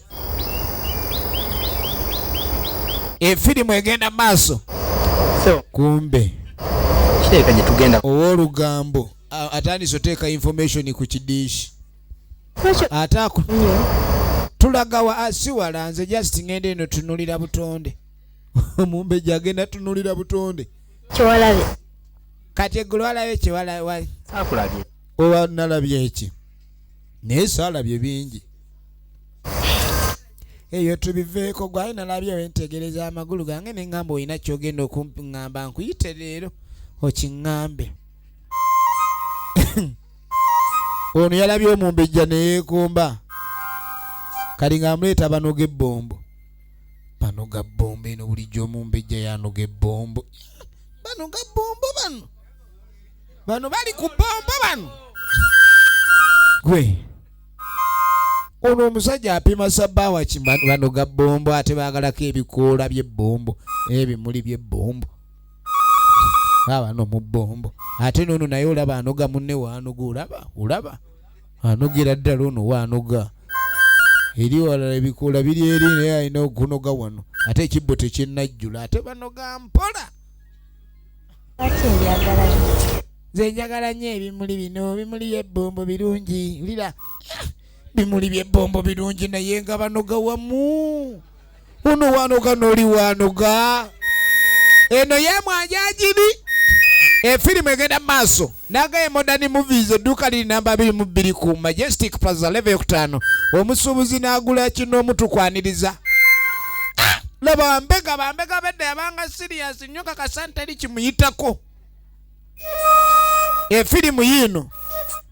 [SPEAKER 1] Efirimu egenda maaso. Kumbe.
[SPEAKER 6] Kirabika gye Tetugenda.
[SPEAKER 1] Ow'olugambo atandise oteeka information ku kidiishi. Ate aku tulagawa asiwala nze just ngenda eno tunulira butonde. Omumbejja agenda tunulira butonde.
[SPEAKER 7] Kyewalabye.
[SPEAKER 1] Kati eggulo walabye kyewalabye.
[SPEAKER 6] Saakulabye.
[SPEAKER 1] Oba nalabye eki? Naye saalabye bingi. Eyo tubiveeko gwali nalabye wentegereza amagulu gange ne ŋŋamba olina ky'ogenda okuŋŋamba nkuyite leero okiŋŋambe. Ono yalabye omumbejja ne yeekomba. Kali ng'amuleeta banoga ebbombo. Banoga bbombo eno bulijjo omumbejja yanoga ebbombo. Banoga bbombo bano. Bano bali ku bbombo bano. Gwe. Ono omusajja apima sabbaawa ki banoga bbombo ate baagalako ebikoola by'ebbombo n'ebimuli by'ebbombo. Bano mu bbombo. Ate n'ono naye olaba anoga munne waanoga olaba olaba. Anogera ddala ono waanoga. Eri walala ebikoola biri eri naye alina okunoga wano. Ate ekibbo tekinnajjula ate banoga mpola. Nze njagala nnyo ebimuli bino, bimuli by'ebbombo birungi. Wulira bimuli by'ebbombo birungi naye nga banoga wamu. Ono waanoga n'oli waanoga. Eno ye mwanjagiri. Efirimu egenda mu maaso. Nagaye Modern Movies edduuka liri namba 22 ku Majestic Plaza level 5. Omusuubuzi n'agula kino omutukwaniriza. Laba mbega bambega bedde abanga serious nnyo kakasa nteri kimuyitako. Efirimu yiino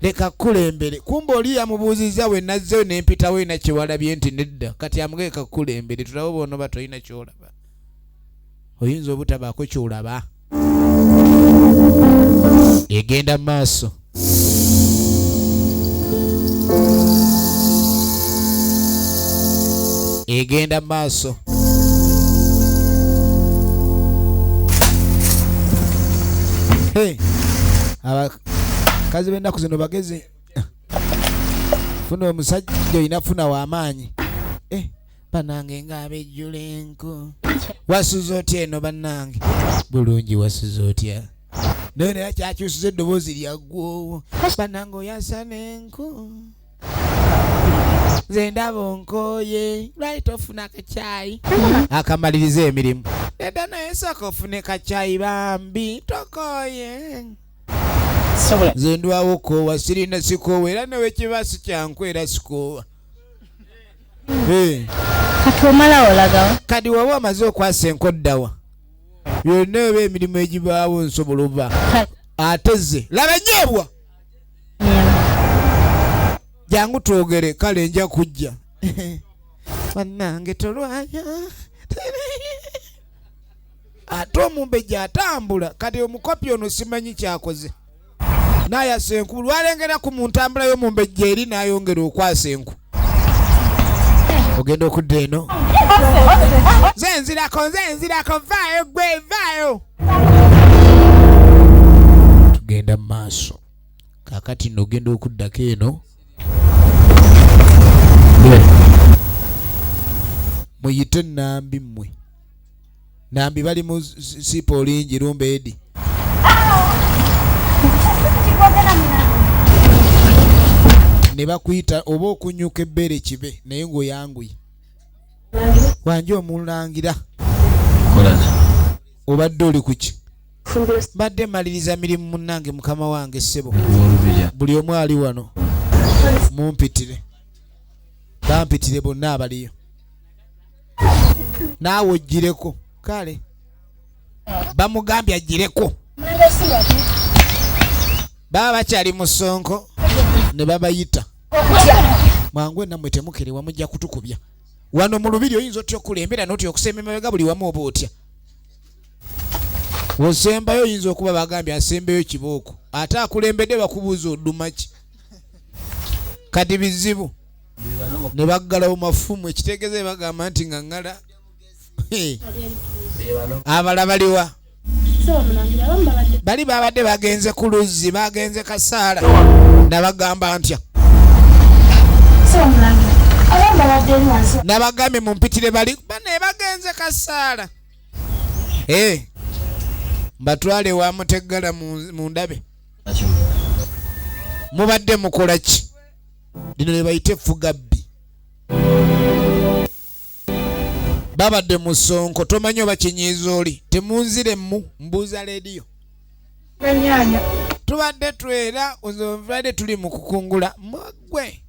[SPEAKER 1] leka kukulembere. Kumbe oli yamubuuzizza we nazzeeyo ne mpitawo ena kye walabye nti nedda. Kati amugee kakukulembere tulabe bw'onooba tolina ky'olaba. Oyinza obutabaako ky'olaba. Egenda mu maaso. Egenda mu maaso. Hey, abakazi b'ennaku zino bagezi. Funa omusajja olina funa w'amaanyi. Bannange ng'abejjula enku. Wasuze otya eno bannange? Bulungi wasuze otya? Naye naye kyakyusiza eddoboozi lyaggwoowo. Bannange oyasa n'enku. Nze ndaba onkooye. Lwaki tofuna akacaayi? Akamaliriza emirimu. Nedda naye sooka ofune kacaayi bambi tokooye. Nze ndwawo koowa sirina sikoowa era ne wekiba si kyanku era sikoowa.
[SPEAKER 7] Kati omala olagawa?
[SPEAKER 1] Kati waba omaze okwasa enkoddawa. Byonna eba emirimu egibaawo nsobola oba. Ate ze laba ennyeebwa. Jangu twogere kale nja kujja. Bannange tolwaya. Ate omumbejja atambula kati omukopi ono simanyi kyakoze. N'ayasa enku lwalengera ku mu ntambula y'omumbejja eri n'ayongera okwasa enku. Ogenda okudda eno. Nze nzirako vaayo gwe vaayo. Tugenda mu maaso. Kaakati nno ogenda okuddako eno. Muyite Nambi mmwe. Nambi bali mu sipa olingi lumba edi. Ne bakuyita oba okunyuka ebbeere kibe naye ng'oyanguye. Wanje omulangira. Obadde oli ku ki? Mbadde maliriza mirimu munnange mukama wange ssebo. Buli omu ali wano. Mumpitire. Bampitire bonna abaliyo. Naawe ogireko. Kale. Bamugambye agireko. Baba bakyali mu ssonko ne babayita. Mwangu nammwe temukerewa mujja kutukubya. Wano mu lubiri oyinza otya okulembera n'otya okusemba emabega buli wamu oba otya. Osembayo oyinza okuba bagambye asembeyo kibooko. Ate akulembedde bakubuuza oduma ki. Kati bizibu. Ne baggalawo mafumu ekitegeeza bagamba nti nga ŋŋala. Abala baliwa. Bali babadde bagenze ku luzzi bagenze kasaala. Nabagamba ntya. Nabagambye mumpitire bali bane bagenze kasaala. Mbatwale wa Muteggala mu ndabe. Mubadde mukola ki? Lino lye bayita effugabbi. Babadde mu ssonko, tomanyi oba kinyiiza oli. Temunziremu, mbuuza leediyo. Tubadde twera, nze tuli mu kukungula. Mugwe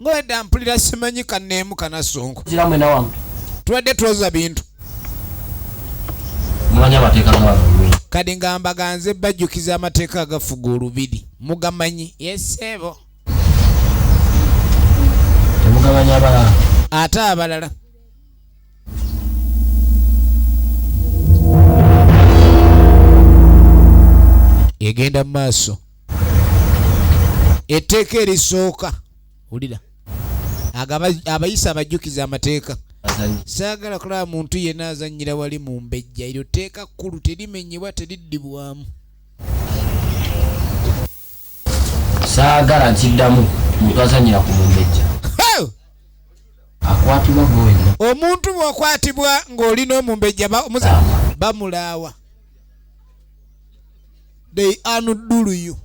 [SPEAKER 1] ng'owedda mpulira simanyi kanneemu kana ssonko. Tubadde twoza bintu. Kati ngamba ganze bajjukiza amateeka agafuga olubiri. Mugamanyi? Yesseebo.
[SPEAKER 4] Temugamanyi abalala.
[SPEAKER 1] Ate abalala. Egenda mu maaso. Etteeka erisooka. Wulira. Abayisa abajjukiza amateeka. Saagala kulaba muntu yenna azannyira wali mu mbejja. Eryo tteeka kkulu terimenyebwa teriddibwamu.
[SPEAKER 4] Saagala nkiddamu muntu azannyira ku mumbejja. Akwatibwa gwe wenna.
[SPEAKER 1] Omuntu bw'okwatibwa ng'olina omumbejja bamulaawa. They undo you.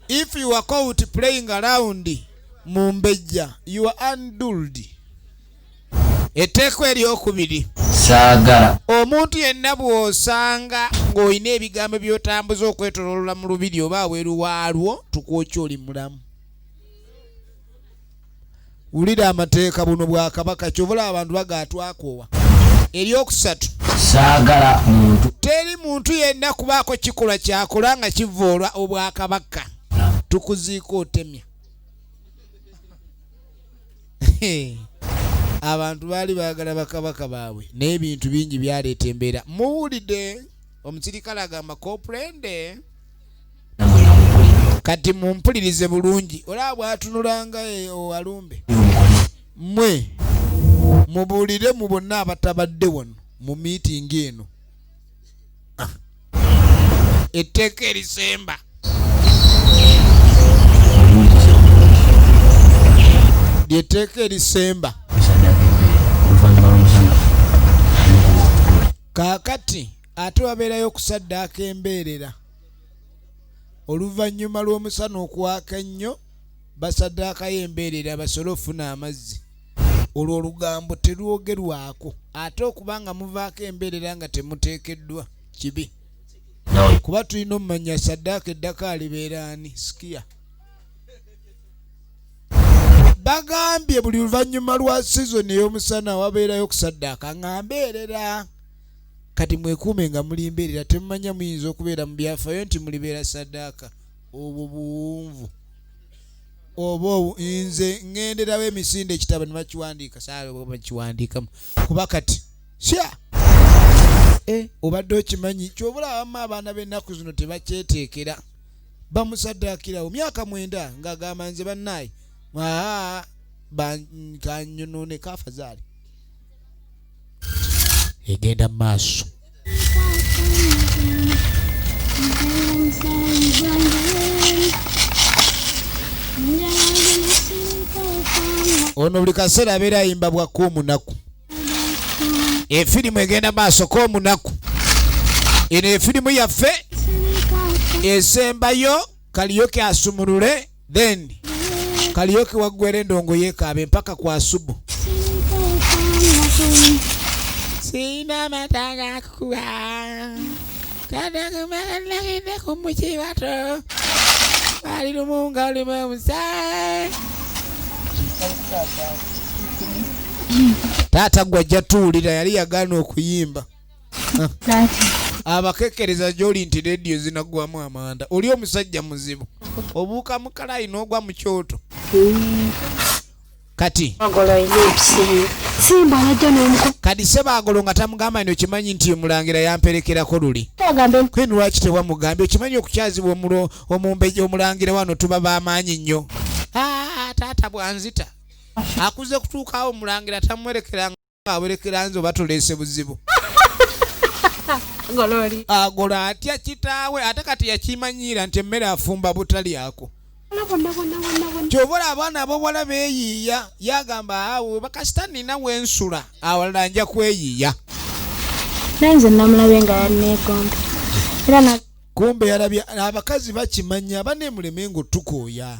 [SPEAKER 1] If you are caught playing around mumbejja, you are undulled. Etteeka eryokubiri.
[SPEAKER 4] Saagala.
[SPEAKER 1] Omuntu yenna bw'osanga ng'olina ebigambo by'otambuza okwetooloola mu lubiri oba aweeru waalwo, tukwokya oli mulamu. Wulira amateeka buno bwa kabaka, ky'ova olaba abantu bagaatwakoowa. Eryokusatu.
[SPEAKER 4] Saagala muntu.
[SPEAKER 1] Teri muntu yenna kubaako kikolwa kyakola nga kivoolwa obwakabaka. Tukuziika otemya. Abantu baali baagala bakabaka baabwe n'ebintu bingi byaleeta embeera. Muwulidde omusirikale agamba comprende. Kati mumpulirize bulungi. Olaba bw'atunulanga owalumbe. Mmwe mubuulire mu bonna abatabadde wano mu miitingi eno. Etteeka erisemba. Ly'etteeka erisemba. Kaakati ate wabeerayo okusaddaaka embeerera. Oluvannyuma lw'omusana okwaka ennyo basaddaakayo embeerera basobole okufuna amazzi. Olwo olugambo terwogerwako. Ate okuba nga muvaako embeerera nga temuteekeddwa kibi. Kuba tulina omumanya saddaaka eddako alibeera ani sikiya. Bagambye buli luvannyuma lwa sizoni ey'omusana wabeerayo okusaddaaka nga mbeerera. Kati mwekuume nga muli mbeerera, temumanya muyinza okubeera mu byafaayo nti mulibeera saddaaka. Obwo buwunvu. Oba nze ŋŋenderawo emisinde ekitabo ne bakiwandiika, saala oba bakiwandiikamu. Kuba kati sya obadde okimanyi ky'oba abamu abaana b'ennaku zino tebakyeteekera. Bamusaddaakirawo myaka 9 ng'agamba nze bannaaye kanyonone kafazaali. Egenda mu maaso. Ono buli kaseera abeera ayimba bwa k'omunaku. Efirimu egenda maaso k'omunaku. Eno efirimu yaffe esembayo Kaliyoke asumulule, then Kaliyoke waggwera endongo yeekaabe mpaka kwa Asubu. Sina amata gakukuba kadakumalagende ku mukibato bali lumu nga olimu omusaayi. Taata gwe ajja tuwulira yali yagaana okuyimba. Abakekereza gy'oli nti rediyo zinaggwamu amanda. Oli omusajja muzibu. Obuuka mu kalayi n'ogwa mu kyoto. Kati kati Ssebaagolo nga tamugamba nti okimanyi nti omulangira yamperekerako luli. Kwenu lwaki tewamugambye? Okimanyi okukyazibwa omumbejja omulangira wano tuba b'amaanyi nnyo. Taata bw'anzita. Akuze kutuukawo omulangira tamuwerekera awerekera nze oba tuleese buzibu. Agolo atya kitaawe ate kati yakimanyiira nti emmere afumba butalyako. Ky'ova olaba abaana ab'obuwala beeyiiya, yagamba awo bakasita nina wensula awalala nja kweyiiya.
[SPEAKER 5] Naye nze namulabye nga yanneegomba. Era
[SPEAKER 1] Kumbe yalabye abakazi bakimanya banemuleme ng'otukooya.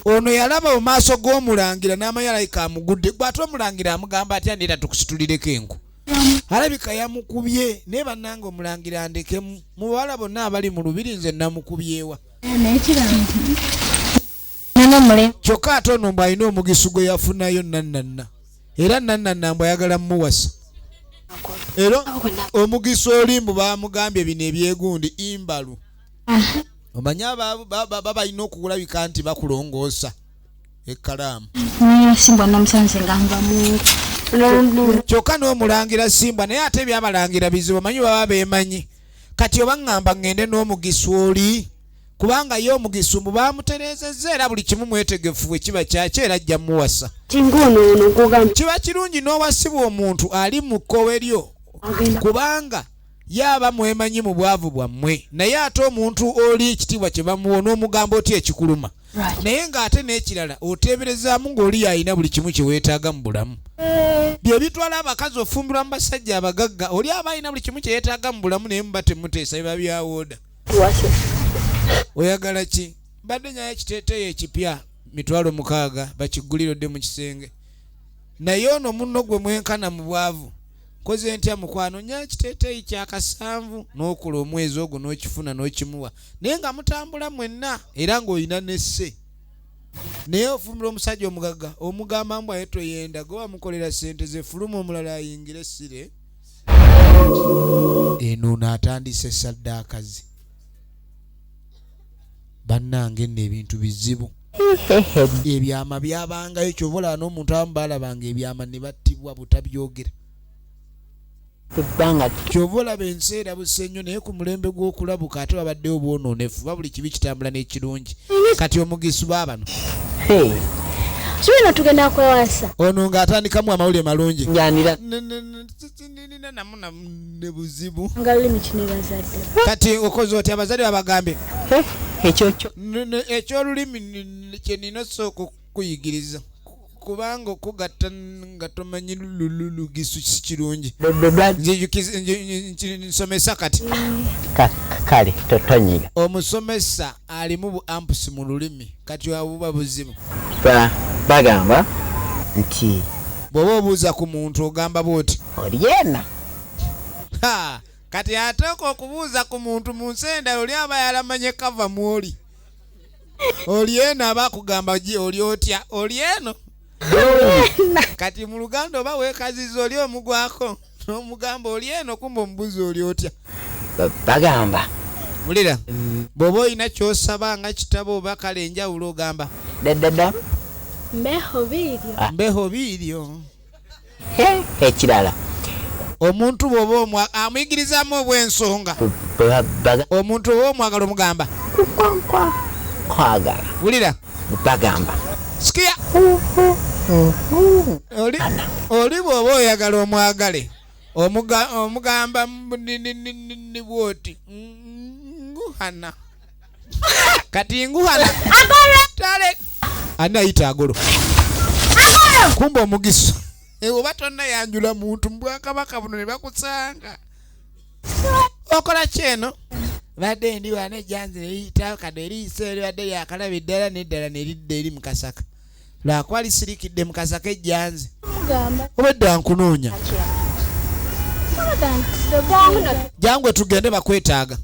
[SPEAKER 1] Ono yalaba mu maaso g'omulangira n'amanya alabika amugudde, gwe ate omulangira amugamba atya ndeeta tukusitulireko enku. Alabika yamukubye naye bannange omulangira andekemu, mu bawala bonna abali mu lubiri nze namukubyewa. Kyokka ate ono mbu alina omugisu gwe yafunayo nannanna, era nannanna mbu ayagala mmuwasa. Era omugisu oli mbu baamugambye bino ebyegundi imbalu. Omanyi baba balina okulabika nti bakulongoosa ekkalaamu. Kyokka n'omulangira Simbwa naye ate ebyabalangira bizibu, omanyi baba beemanyi. Kati oba ŋŋamba ŋŋende n'omugisu oli, kubanga ye omugisu mbu baamutereezezza era buli kimu mwetegefu bwe kiba kyakyo era ajja muwasa. Kiba kirungi n'owasibwa omuntu ali mu kkowe lyo, kubanga ye aba mwemanyi mu bwavu bwammwe, naye ate omuntu oli ekitiibwa kye bamuwa n'omugamba otya ekikuluma. Naye ng'ate n'ekirala oteeberezaamu ng'oli y'alina buli kimu kye weetaaga mu bulamu. Bye bitwala abakazi ofumbirwa mu basajja abagagga, oli aba alina buli kimu kye yeetaaga mu bulamu naye muba temuteesa biba byawooda. Oyagala ki? Mbadde nyayo ekiteeteeyi ekipya 60,000 bakigulire odde mu kisenge. Naye ono munno gwe mwenkana mu bwavu. Nkoze ntya mukwano? Nya ekiteeteeyi kya 7 n'okola omwezi ogwo n'okifuna n'okimuwa. Naye nga mutambula mwenna era ng'olina n'esse. Naye ofumbira omusajja omugagga omugamba mbu aye toyenda, gwe wamukolera ssente ze, fuluma omulala ayingire essire. Eno ono atandise ssaddaaka ze. Bannange nno ebintu bizibu. Ebyama byabangayo, ky'ova olaba n'omuntu abamu baalabanga ebyama ne battibwa butabyogera. Ky'ova olaba ensi erabuse nnyo, naye ku mulembe gw'okulabuka ate babaddewo bwonoonefu, ba buli kibi kitambula n'ekirungi. Kati omugisu baabano.
[SPEAKER 5] Kibino tugenda kwewasa.
[SPEAKER 1] Ono ng'atandikamu amawulire malungi.
[SPEAKER 6] Njanira.
[SPEAKER 1] Nina namu ne buzibu.
[SPEAKER 5] Nga lulimi kino bazadde.
[SPEAKER 1] Kati okoze otya abazadde babagambye?
[SPEAKER 6] Ekyo kyo.
[SPEAKER 1] Eky'olulimi kye nina osooka okukuyigiriza. Kubanga okugatta nga tomanyi lugisu si kirungi. Nsomesa kati.
[SPEAKER 6] Kale totonyiga.
[SPEAKER 1] Omusomesa alimu bu ampusi mu lulimi kati abuba buzibu.
[SPEAKER 6] Bagamba nti
[SPEAKER 1] bw'oba obuuza ku muntu ogamba bw'oti.
[SPEAKER 6] Olyena.
[SPEAKER 1] Ha, kati ateeka okubuuza ku muntu mu nsi endala oli aba yalamanye kava mw'oli. Olyena aba akugamba oli otya? Olyeno. Kati mu Luganda oba weekaziza oli omugwako n'omugamba oli eno, kumbe omubuuza oli otya?
[SPEAKER 6] Bagamba.
[SPEAKER 1] Wulira, bw'oba olina ky'osaba nga kitabo oba kale enjawulo ogamba.
[SPEAKER 6] Ddadada.
[SPEAKER 5] Mbeho biiryo.
[SPEAKER 1] Mbeho biiryo.
[SPEAKER 6] Ekirala.
[SPEAKER 1] Omuntu bw'oba amuyigirizamu obw'ensonga. Omuntu oba omwagala omugamba.
[SPEAKER 6] Kwagala.
[SPEAKER 1] Wulira.
[SPEAKER 6] Bagamba.
[SPEAKER 1] Sikia. Oli bw'oba oyagala omwagale. Omugamba ni bw'oti. Nguhana. Kati nguhana. Tale. Ani ayita agolo? Kumbe omugisu. Oba tonnayanjula muntu mu bwakabaka buno ne bakusanga. Okola ki eno? Badde ndi wano ejjanzi ne liyitawo kano eriyise eri badde lyakalaba eddala n'eddala ne lidda eri mu kasaka. Lwakuba lisirikidde mu kasaka ejjanzi. Obedda nkunoonya. Jangu tugende bakwetaaga.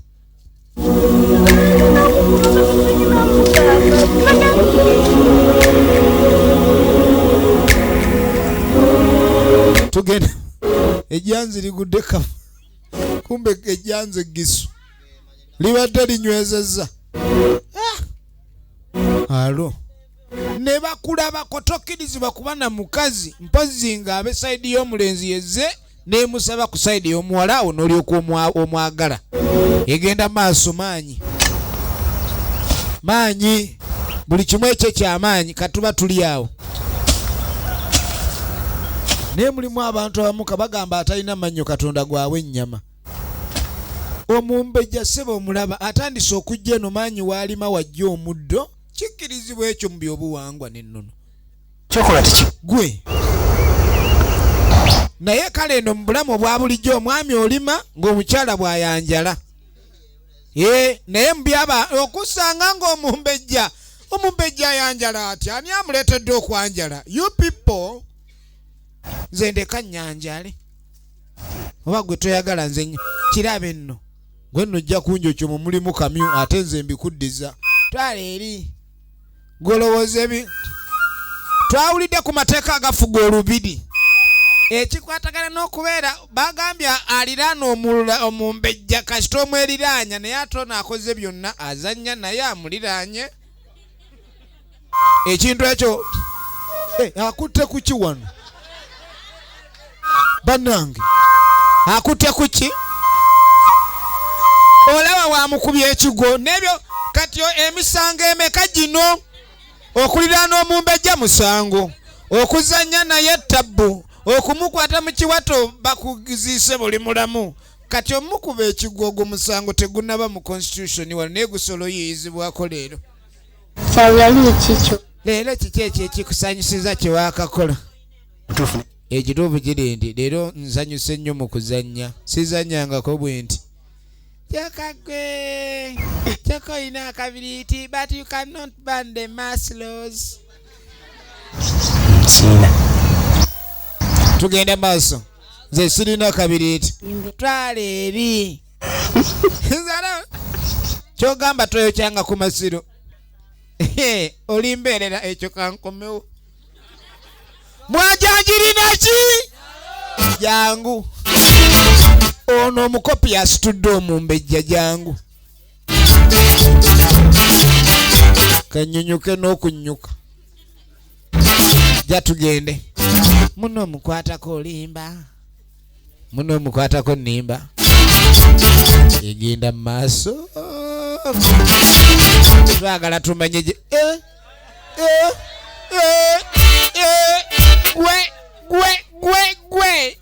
[SPEAKER 1] Tugende. Ejjanzi ligudde kafu. Kumbe ejjanzi eggisu libadde linywezezza. Alo. Ne bakulabako tokkirizibwa kuba na mukazi mpozzi ng'abe sayidi y'omulenzi yezze n'emusaba ku sayidi y'omuwala awo n'olyoka omwagala. Egenda maaso maanyi. Maanyi. Buli kimu ekyo ky'amaanyi katuba tuli awo. Naye mulimu abantu abamu kabagamba atalina mannyo Katonda gwawe ennyama. Omumbejja ssebo omulaba atandise okujja eno maanyi w'alima wajja omuddo, kikkirizibwa ekyo mu by'obuwangwa n'ennono.
[SPEAKER 3] Kyokola teki?
[SPEAKER 1] Gwe. Naye kale eno mu bulamu obwa bulijjo omwami olima ng'omukyala bw'ayanjala. Naye mubyaba okusanga ng'omumbejja omumbejja ayanjala atya? Ani amuleetedde okwanjala? You people, nze ndeka nyanjale, oba gwe toyagala nze kirabe nno gwe nno ojja kunjokyo mu mulimu kamyu ate nze mbikuddiza. Twala eri golowooza ebi twawulidde ku mateeka agafuga olubiri ekikwatagana n'okubeera bagambye aliraana omumbejja kasita omweriraanya, naye ate ono akoze byonna azannya naye amuliraanye ekintu ekyo. Akutte kuki wano bannange? Akutte kuki? Olaba wamukubye ekigwo n'ebyo. Kati emisango emeka gino? Okuliraana omumbejja musango, okuzannya naye tabbu, okumukwata mu kiwato bakuziise buli mulamu. Kati omukuba ekigwo ogwo musango tegunnaba mu constitution wano, naye gusobola oyiyizibwako leero. Leero kiki ekyo ekikusanyusiza kye waakakola? Ekituufu kiri nti leero nsanyuse nnyo mu kuzannya, sizannyangako bwe nti. Kyokka gwe kyokka olina akabiriiti, but you cannot burn the muscles.
[SPEAKER 6] Sirina.
[SPEAKER 1] Tugenda maaso. Nze sirina kabiriiti. Twala eri. Kyogamba toyokyanga ku masiro. Oli mbeerera ekyo kankomewo. Mwajanjirina ki? Jangu. Ono omukopi asitudde omumbejja, jangu. Kanyunyuke n'okunyuka. Ja tugende. Muno omukwatako olimba. Muno omukwatako nnimba. Egenda mu maaso. Twagala tumanye gye. Gwe gwe gwe gwe.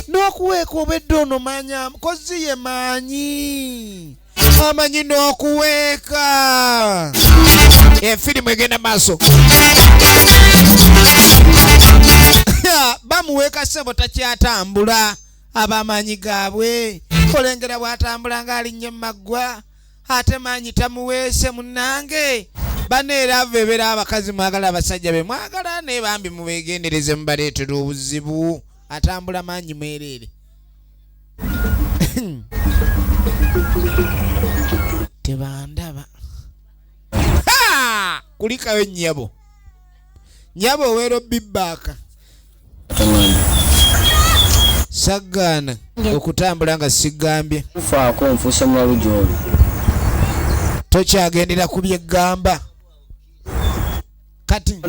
[SPEAKER 1] N'okuweeka obedde ono manya kozi ye maanyi. Amanyi n'okuweeka. Efirimu egenda maaso. Bamuweeka ssebo takyatambula. Abamanyi gaabwe. Olengera bw'atambula ng'alinnye mu maggwa. Ate maanyi tamuweese munnange. Baneera ava ebeera abakazi mwagala abasajja be mwagala naye bambi mubeegendereze mubaleetera obuzibu. Atambula maanyi mwereere. Tebandaba. Kulikayo nnyabo. Nnyabo oweera obibbaaka. Saggaana okutambula nga sigambye.
[SPEAKER 4] Nfaako nfuuse mulalu gy'oli.
[SPEAKER 1] Tokyagendera ku byeggamba. Kati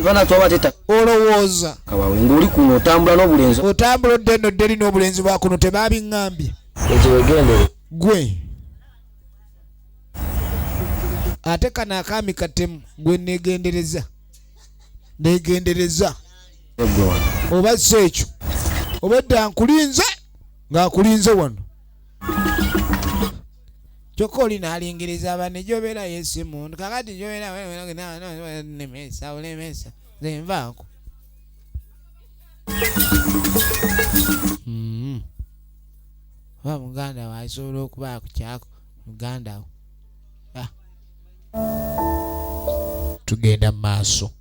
[SPEAKER 1] olowooza
[SPEAKER 4] ng'oli kuno otambula n'obulenzi.
[SPEAKER 1] Otambula odda eno dda eri n'obulenzi bwa kuno tebabiŋŋambye.
[SPEAKER 4] Ekyo weegendere.
[SPEAKER 1] Gwe. Ate kano akaami katemu gwe neegendereza. Neegendereza. Oba si ekyo. Obedda nkulinze ng'akulinze wano. Kyokka oli n'alingiriza banne gy'obeera y'essimu kakati gy'obeera nemesa olemesa nze nvaako. Oba muganda we asobola okuba akukyako muganda we. Tugenda mu maaso.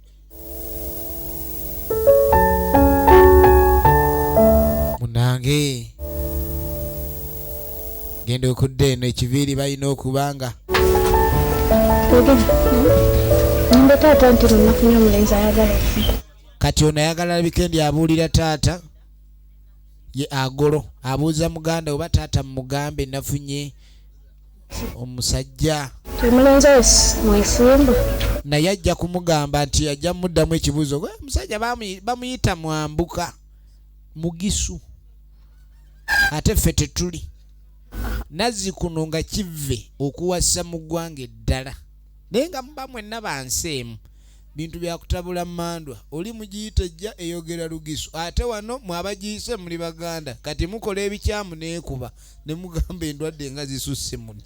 [SPEAKER 1] Munange genda okudda eno ekiviiri balina okubanga.
[SPEAKER 5] Ngamba taata nti lunafunye omulenzi ayagala okufa.
[SPEAKER 1] Kati ono ayagala bikendi abuulira taata ye agolo abuuza muganda oba taata mugambe nafunye omusajja.
[SPEAKER 5] Omulenzi oyo mwesimbu.
[SPEAKER 1] Naye ajja kumugamba nti ajja muddamu ekibuuzo. Omusajja bamuyita mwambuka mugisu ate ffe tetuli. Nazzi kuno nga kive okuwasa mu ggwanga eddala naye nga muba mwenna bansi emu. Bintu bya kutabula mmandwa. Oli mugiyita ejja eyogera lugisu ate wano mwabagiyise muli Baganda. Kati mukola ebikyamu neekuba ne mugamba endwadde nga zisusse muli.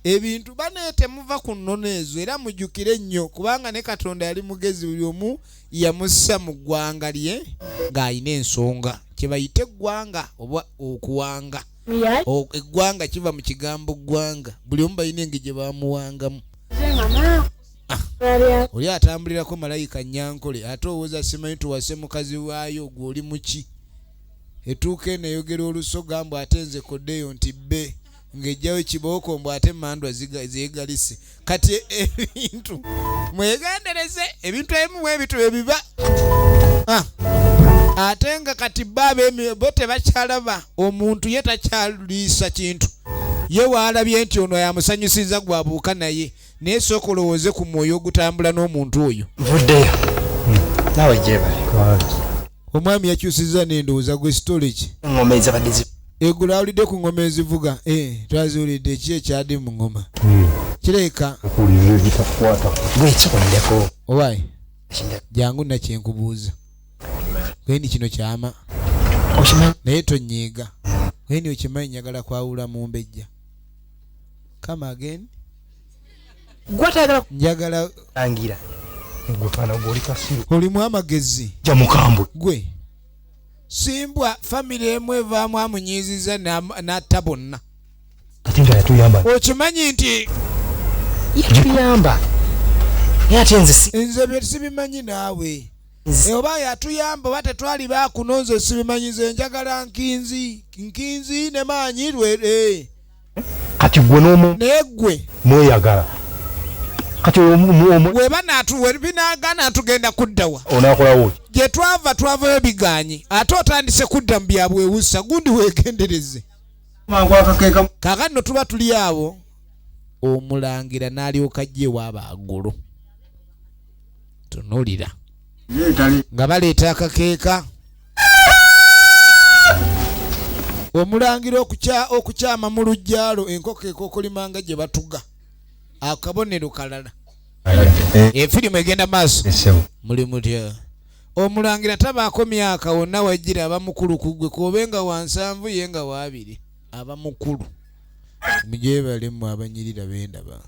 [SPEAKER 1] Ebintu bane temuva ku nnono ezo era mujjukire nnyo kubanga ne Katonda yali mugezi buli omu yamussa mu ggwanga lye ng'alina ensonga. Kye bayita eggwanga oba okuwanga. Eggwanga kiva mu kigambo ggwanga, buli omu balina engeri gye bamuwangamu. Oli atambulirako malayika Nyankole, ate owooza simanyi tuwase mukazi waayo, gwe oli muki? Etuuka eno eyogera olusoga mbu ate nze koddeyo nti bbe ng'ejjayo kibooko mbu ate emandwa zeegalise. Kati ebintu mwegendereze, ebintu ebimu bwe bityo bwe biba. Ate nga kati bo bo tebakyalaba, omuntu ye takyaliisa kintu, ye waalabye nti ono yamusanyusiza gwabuuka naye. Naye sooka olowooze ku mwoyo ogutambula n'omuntu oyo.
[SPEAKER 6] Nvuddeyo naawe, gyebale.
[SPEAKER 1] Omwami yakyusizza n'endowooza gwe storage.
[SPEAKER 6] Engoma ezabadde zi
[SPEAKER 1] Eggulo awulidde ku ngoma ezivuga, twaziwulidde. Ki ekyadde mu ngoma kireka?
[SPEAKER 8] Okuwuliriza ebitakukwata.
[SPEAKER 6] Bwekikondeko.
[SPEAKER 1] Owaayi, jangu nakyenkubuuza gwendi kino kyama.
[SPEAKER 6] Okimanyi.
[SPEAKER 1] Naye tonyiiga gwendi, okimanyi njagala kwawula mu mbejja. Come again?
[SPEAKER 6] Gwatayagala.
[SPEAKER 1] Njagala
[SPEAKER 6] Langira.
[SPEAKER 8] Gwe kana gwe oli kasiru.
[SPEAKER 1] Olimu amagezi.
[SPEAKER 8] Jja mukambwe.
[SPEAKER 1] Gwe simbwa, famire emu evaamu amunyiiziza n'atta bonna.
[SPEAKER 8] Ate nga yatuyamba.
[SPEAKER 1] Okimanyi nti
[SPEAKER 6] Yatuyamba, naye ate nze si
[SPEAKER 1] Nze bye sibimanyi naawe. Oba yatuyamba oba tetwali baakuno, nze sibimanyi. Nze njagala nkinzi nkinzi ne maanyi lwere.
[SPEAKER 8] Kati gwe n'omu
[SPEAKER 1] Naye gwe
[SPEAKER 8] mweyagala kati
[SPEAKER 1] weba binagaana tugenda kuddawa?
[SPEAKER 8] Onaakolawo ki?
[SPEAKER 1] Gye twava twavayo biganye, ate otandise kudda mu byabwewusa. Gundi weegendereze.
[SPEAKER 8] Mangu akakeeka.
[SPEAKER 1] Kaakati no tuba tuli awo, omulangira n'alyoka ajja ewaabagulu tunuulira nga baleeta akakeeka. Omulangira okukyama mu lujjaalo, enkoko ekokolimanga gye batuga akabonero kalala. Efirimu egenda maaso. Muli mutya? Omulangira tabaako myaka wonna wajjira, aba mukulu ku ggwe, kobe nga wa 70 ye nga wa 20, aba mukulu. Mugyebale mmwe abanyirira bendaba,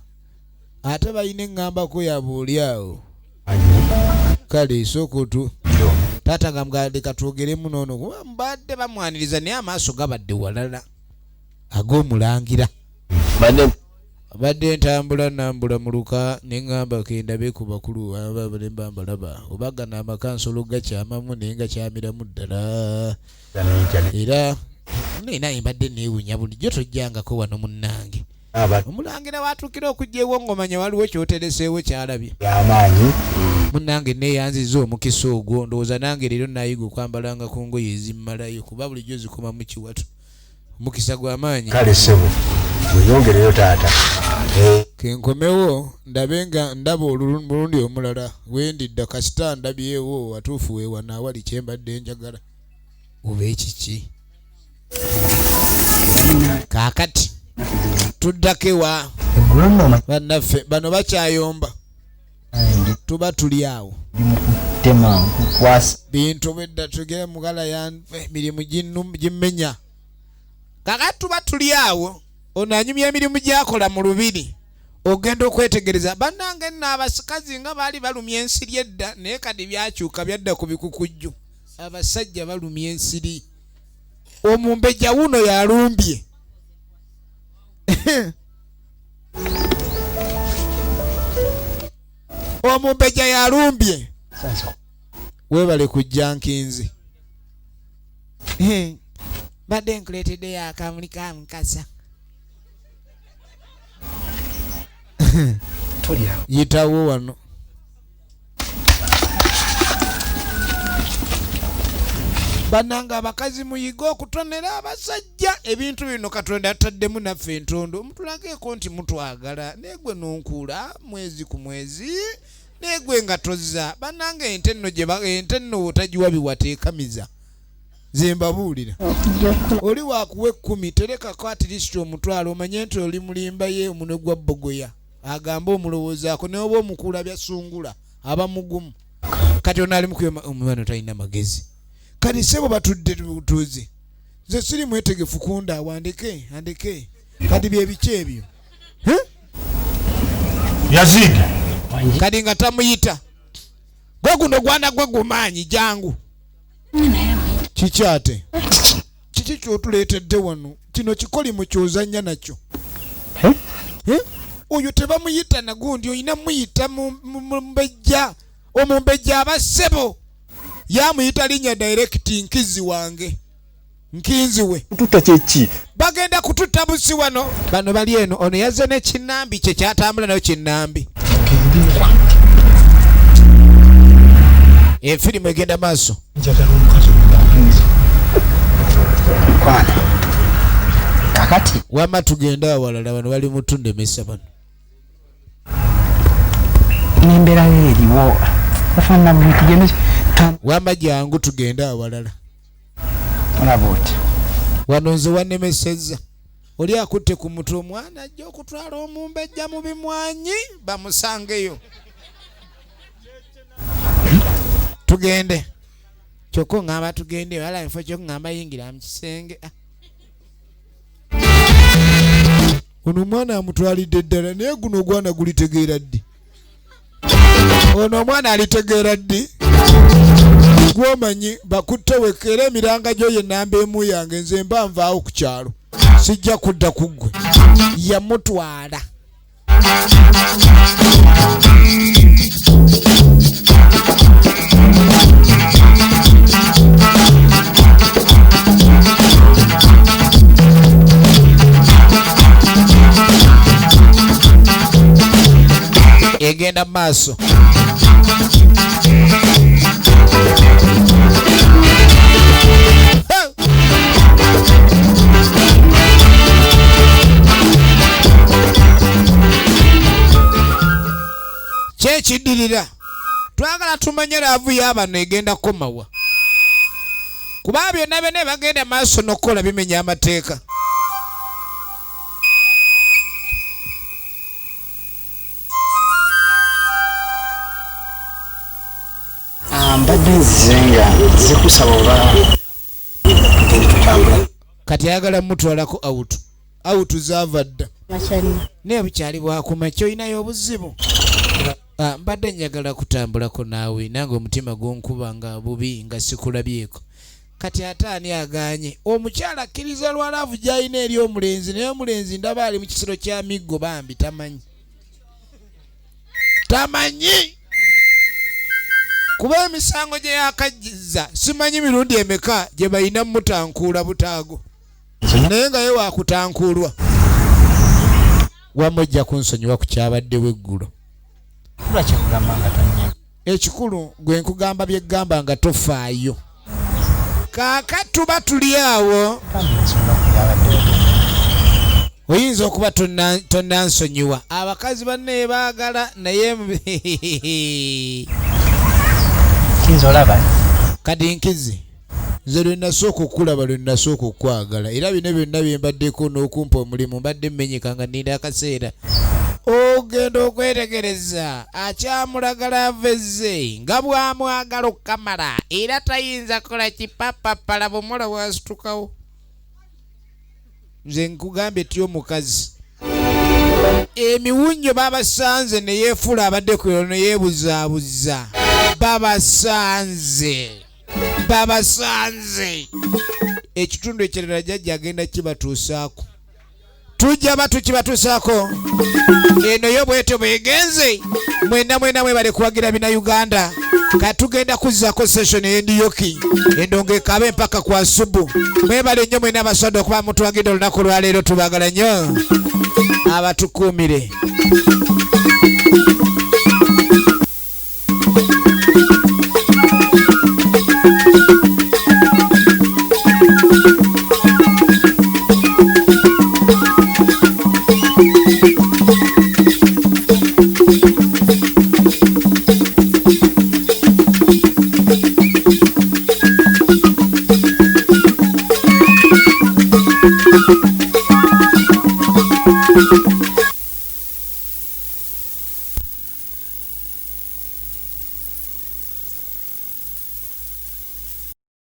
[SPEAKER 1] ate balina eŋŋambako yaabwe oli awo. Kale sooka otu taata nga mugadde katwogeremu noono, kuba mbadde bamwaniriza naye amaaso gabadde walala ag'omulangira. Abadde ntambula nambula muluka ne ŋŋamba kendabe ku bakulu abalemba mbalaba, oba gano amaka nsolo gakyamamu, naye nga kyamiramu ddala. Era naye naye mbadde neewunya, bulijjo tojjangako wano munnange. Omulangira watuukira okujja ewongomanya waliwo kyotereseewo kyalabye.
[SPEAKER 8] Amaanyi.
[SPEAKER 1] Munnange neeyanziza omukisa ogwo. Ndowooza nange leero nayiga okwambalanga ku ngoye ezimmalayo, kuba bulijjo zikoma mu kiwato. Omukisa gw'amaanyi.
[SPEAKER 8] Kale ssebo, weyongereyo taata.
[SPEAKER 1] Kenkomewo ndabe nga ndaba omulundi omulala wendidda, kasita ndabyewo watuufu wewana awali kyembadde njagala oba ekiki. Kaakati tuddako ewa
[SPEAKER 6] Eggulo nno omanyi
[SPEAKER 1] bannaffe bano bakyayomba, tuba tuli awo.
[SPEAKER 6] Ndi mukutema nkukwasa.
[SPEAKER 1] Bintu bwedda tugere mugala emirimu gimmenya. Kakati tuba tuli awo, ono anyumya emirimu gyakola mu lubiri. Ogenda okwetegereza, bannange nno abasikazi nga baali balumya ensiri edda, naye kati byakyuka byadda ku bikukujju, abasajja balumya ensiri. Omumbejja wuno yalumbye. Omumbejja yalumbye. Weebale kujja nkinzi. Badde nkuleeteddeyo akamuli ka mukasa.
[SPEAKER 6] Tolya.
[SPEAKER 1] Yitawo wano. Bannange abakazi, muyige okutonera abasajja ebintu bino. Katonda ataddemu naffe entondo, mutulageeko nti mutwagala. Naye gwe nonkuula mwezi ku mwezi, naye gwe nga tozza. Bannange ente nno ente nno wotagiwa biwateekamiza, ze mbabuulira. Oli wakuwa 10, terekako at least 500, omanye nti oli mulimba ye omunwe gwa bbogoya agambe omulowoozaako. Naye oba omukuula byasungula aba mugumu. Kati ono ali mukuyoma, omwana talina magezi. Kati sebo batudde butuuzi, nze siri mwetegefu kundaawo, andeke andeke. Kati byebiki ebyo? Huh?
[SPEAKER 8] Yazidi.
[SPEAKER 1] Kati nga tamuyita, gwe guno gwana gwe gumaanyi, jangu. Kiki ate kiki kyotuleetedde wano? Kino kikolimu ky'ozannya nakyo. Oyo tebamuyita nagundi, olina muyita mumbejja. Omumbejja aba ssebo yamuyita linnya direct, nkizi wange, nkinzi we.
[SPEAKER 8] Kututta kyeki?
[SPEAKER 1] Bagenda kututta busi wano. Bano bali eno, ono yazze ne kinnambi kye kyatambula nayo kinnambi. Efirimu egenda maaso.
[SPEAKER 8] Njagala omukazi omuganzi.
[SPEAKER 6] Kwana. Kakati.
[SPEAKER 1] Wamma tugende awalala, bano bali mutundemesa bano.
[SPEAKER 6] N'embeera yo eriwo. Bafaanana buli tugende
[SPEAKER 1] Wamma jangu tugende awalala.
[SPEAKER 6] Olaba oti.
[SPEAKER 1] Wano nze wannemesezza. Oli akutte ku mutwe omwana ajja okutwala omumbejja mu bimwanyi bamusangeyo. Tugende. Kyokka oŋŋamba tugende, wala enfo ky'oŋŋamba yingira mu kisenge. Ono omwana amutwalidde ddala, naye guno ogwana gulitegeera ddi? Ono omwana alitegeera ddi? Gwomanyi bakutte wekka era emiranga gyo ye nnamba emu yange, nze mba nvaawo ku kyalo. Sijja kudda ku ggwe. Yamutwala. Egenda maaso. Kyekiddirira twagala tumanye laavu y'abano egenda kukomawa, kuba byonna byonna bagenda maaso n'okukola bimenya amateeka.
[SPEAKER 6] Mbadde nzize nga zikusaba oba tugende tutambula.
[SPEAKER 1] Kati ayagala mutwalako out. Out zaava dda. Naye bukyali bwakumakya olinayo obuzibu. Mbadde njagala kutambulako naawe, nange omutima gunkuba nga bubi nga sikulabyeko. Kati ate ani agaanye? Omukyala akkiriza lwa laavu gy'alina eri omulenzi, naye omulenzi ndaba ali mu kisero kya miggo bambi tamanyi. Tamanyi! Kuba emisango gye yakajjiza simanyi mirundi emeka gye balina mutankuula butaago, naye nga ye waakutankuulwa. Wamma ojja kunsonyiwa ku kyabaddewo eggulo. Ekikulu gwe nkugamba bye ggamba nga tofaayo. Kaaka tuba tuli awo, oyinza okuba tonnansonyiwa. Abakazi banne baagala naye kati nkizi nze lwe nasooka okulaba, lwe nasooka okwagala, era bino byonna bye mbaddeko n'okumpa omulimu mbadde mmenyeka nga nninda akaseera. Ogenda okwetegereza akyamulagala avezze nga bw'amwagala okukamala, era tayinza kukola kipapapala bumulo bwasitukawo. Nze nkugambye ty omukazi emiwunyo babasanze ne yeefuula abadde ku ne yeebuzaabuza. Babasanze, babasanze. Ekitundu ekirala jjajja agenda kibatuusaako. Tujja batukibatuusaako. Eno yo bwetyo bwegenze. Mwenna mwena mwebale kuwagira Bannayuganda. Katugenda kuzzaako session ey'endiyoki endongo ekabe mpaka kwa subu. Mwebale nnyo mwenna abaswadde okuba mutuwagidde olunaku lwaleero, tubaagala nnyo. Abatukuumire.